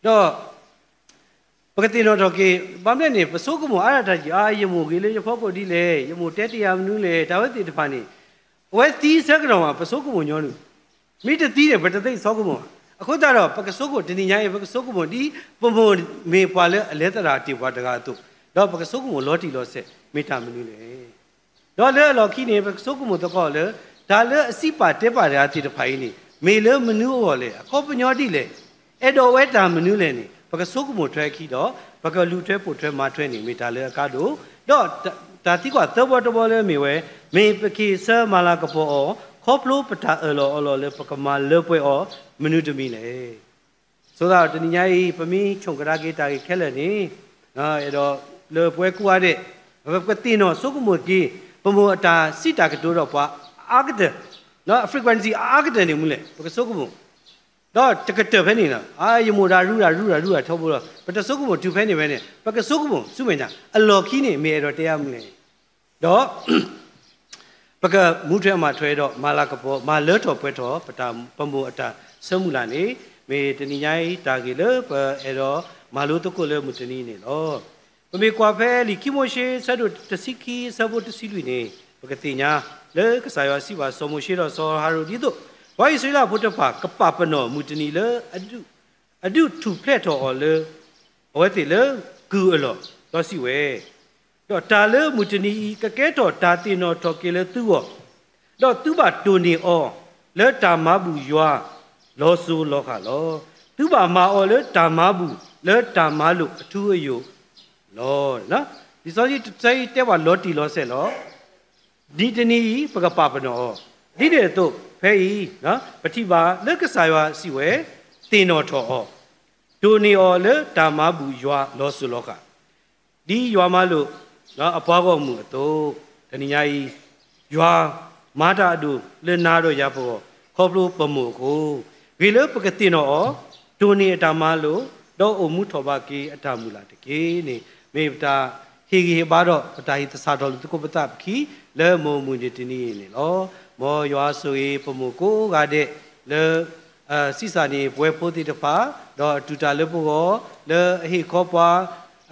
ဒီး ပကသ့ၣ်နီၣ်ထီၣ်က့ၤ ဘၣ်မနုၤလဲၣ်န့ၣ် ပဆိကမိၣ်အါဒၣ်တၢ်ကံၢ် အါ ယမိၢ်ဂ့ၤလၢယဖီခိၣ်ဒ်လဲၣ်, ယမိၢ်တဲတ့ၢ်ယၤမနုၤလဲၣ်, တၢ်ဝဲသ့ၣ်တဖၣ်န့ၣ် အဝဲသံဆၢကတီၢ်မး ပဆိကမိၣ်ညီနုၢ်, မ့ၢ်တသံန့ၣ် ပတသ့ဆိကမိၣ်ဘၣ်. အဃိသတးဒီး ပကဆိကမိၣ်တနံၤညါအံၤ ပကဆိကမိၣ်ဒ်ပမိၢ်မ့ၢ်ပှၤလၢအလဲၤသရၣ်တ့ၢ်ပှၤတဂၤအသိး, ဒီးပကဆိကမိၣ်လီၤတံၢ်လီၤဆဲး မ့ၢ်တၢ်မနုၤလဲၣ်. ဒီးလၢအလီၢ်ခံန့ၣ် ပကဆိကမိၣ်သကိးလၢ တၢ်လၢအစံးပာ်တဲပာ်တဂၤသ့ၣ်တဖၣ်အံၤန့ၣ် မ့ၢ်လၢမနုၤအဂီၢ်လဲၣ်, အခီပညီဒ်လဲၣ်, အဲၣ်ဒိးဝဲတၢ်မနုၤလဲၣ်န့ၣ် ပကဆိကမိၣ်ထွဲအခံဒီး ပကလူၤထွဲပိာ်ထွဲမၤထွဲန့ၣ် မ့ၢ်တၢ်လၢအကါဒိၣ်, ဒီးတၢ်သံကွၢ်သၢဘီတဘီလၢအမ့ၢ်ဝဲ, မ့ၢ်ပက့ၤဆၢမၤလၤကပီၤအီၤ ခီဖျိပတၢ်အၢၣ်လီၤအီလီၤလၢပကမၤလၢပှဲၤအီၤ မနုၤတမံၤလဲၣ်. ဆိသးတနံၤညါအံၤ ပမ့ၢ်ဆိကဒါက့ၤတၢ်ဂ့ၢ်ခဲလၢာ်န့ၣ်, အဲၣ်ဒိးလၢပဝဲကိးဂၤဒဲး ပကသ့ၣ်နီၣ်ဆိကမိၣ်က့ၤ ပမိၢ်အတၢ်စံးတၢ်ကတိၤဒီးပှၤအါကတၢၢ်, frequency အါကတၢၢ်န့ၣ်မနုၤလဲၣ် ပကဆိကမိၣ်, ဒီးတကတၢၢ်ဖဲန့ၣ်လီၤ. ယမိၢ်ဒၣ်ရူဒၣ်ရူဒၣ်ရူဒၣ်ထီဘိလီၤ. ပတဆိကမိၣ်တုၤဖဲန့ၣ်ဝဲန့ၣ် ပကဆိကမိၣ်ဆူမဲာ်ညါ အလီၢ်ခံန့ၣ် မ့ၢ်အဲၣ်ဒိးတဲအါမနုၤလဲၣ်. ဒီး ပကမူထွဲမၤထွဲဒီး မၤလၤကပီၤ မၤလၢထီၣ်ပှဲၤထီၣ် ပတၢ်ပမိၢ်အတၢ်ဆၢမုၢ်လၢ်န့ၣ် မ့ၢ်တနံၤညါအံၤတၢ်ဂ့ၢ်လၢပအဲၣ်ဒိးမၤလိသကိးလၢမုၢ်တနံၤအံၤန့ၣ်လီၤ. ပမ့ၢ်ကွၢ်ဖဲလံာ်ခံမိၤၡ့ ဆၢဒိၣ်တဆံခံ ဆၢဖိတဆံလွံၢ်န့ၣ် ပကသ့ၣ်ညါ လၢကစၢ်ယွၤစံးဘၣ်စီၤမိၤၡ့ဒီးစီၤအၤဟရိၣ်ဒ်သိး ပှၤအံၣ်စရ့လးဖိတဖၣ် ကပာ်ပနီၣ်မုၢ်တနံၤလၢ အဒုးထူၣ်ဖျဲးထီၣ်အီၤလၢ အဝဲသ့ၣ်လၢကုၢ်အလီၢ်, ဒီးစံးဝဲ, ဒီးတၢ်လၢမုၢ်တနံၤအံၤ ကကဲထီၣ်တၢ်သ့ၣ်နီၣ်ထီၣ်က့ၤလၢသုဂီၢ်, ဒီးသုဘၣ်တိၢ်န့ၢ်အီၤလၢတၢ်မၤဘူၣ်ယွၤလီၤစိၤလီၤဃာ်လီၤ. သုဘၣ်မၤအီၤလၢတၢ်မၤဘူၣ်လၢတၢ်မၤလိာ်အထူအယိာ်လီၤ. လံာ်စီဆှံတဆၢအံၤတဲပှၤလီၤတံၢ်လီၤဆဲးလီၤ. ဒ်တနံၤအံၤ ပကပာ်ပနီၣ်အီၤ, ဒ်န့ၣ်အသိး ဖဲအံၤ ပထံၣ်ဘၣ်လၢကစၢ်ယွၤစံးဝဲ, သ့ၣ်နီၣ်ထီၣ်အီၤ, တိၢ်န့ၢ်အီၤလၢတၢ်မၤဘူၣ်ယွၤလီၤစိၤလီၤဃာ်, ဒ်ယွၤမၤလိာ်အပှၤဂီၢ်မုၢ်အသိး, တနံၤညါအံၤ ယွၤမၤတၢ်အဒိၣ်လၢနၤဒီးယၤပဂီၢ် ခီဖျိပမိၢ်အဃိ, ဂ့ၤလၢပကသ့ၣ်နီၣ်အီၤ, တိၢ်န့ၢ်အတၢ်မၤလိာ်, ဒီးအိၣ်မူထီၣ်ဘၣ်က့ၤအတၢ်မုၢ်လၢ်တက့ၢ်န့ၣ် မ့ၢ်ပတၢ်ဟ့ၣ်ဂံၢ်ဟ့ၣ်ဘါဒီး ပတၢ်ဟ့ၣ်သဆၣ်ထီၣ်လိာ်သကိးပသးပခံ လၢမုၢ်မုၢ်နံၤတနံၤအံၤန့ၣ်လီၤ. မ်ယွၤဆိၣ်ဂ့ၤပမိၢ်ကိးဂၤဒဲးလၢ ဆံးစၢ်န့ၢ်ပဝဲဖိသ့ၣ်တဖၣ်, ဒီးတူၢ်တၢ်လၢပဂီၢ် လၢအဟ့ၣ်ခီပှၤ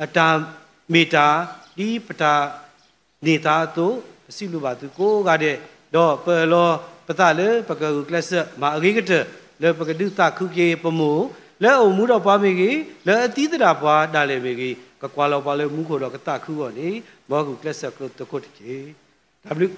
အတၢ်မ့ၢ်တၢ် ဒ်ပတၢ်န့ၢ်သါအသိး, ပစံးဘျုးဘၣ်သုကိးဂၤဒဲး, ဒီးပအၢၣ်လီၤပသးလၢပကဂုာ်ကျဲးစၢးမၤအဂ့ၤကတၢၢ် လၢပကဒုးသးခုက့ၤပမိၢ် လၢအအိၣ်မူဒီးပှၤမ့ၢ်ဂ့ၤ, လၢအသံသဒၣ်ပှၤဒၣ်လဲာ်မ့ၢ်ဂ့ၤ, ကကွၢ်လီၤပှၤလၢမူခိၣ်ဒီးကသးခုအဂီၢ်န့ၣ်, မ်ဂုာ်ကျဲးစၢးကျိာ်သကိးတက့ၢ်. တၢ်ဘျုး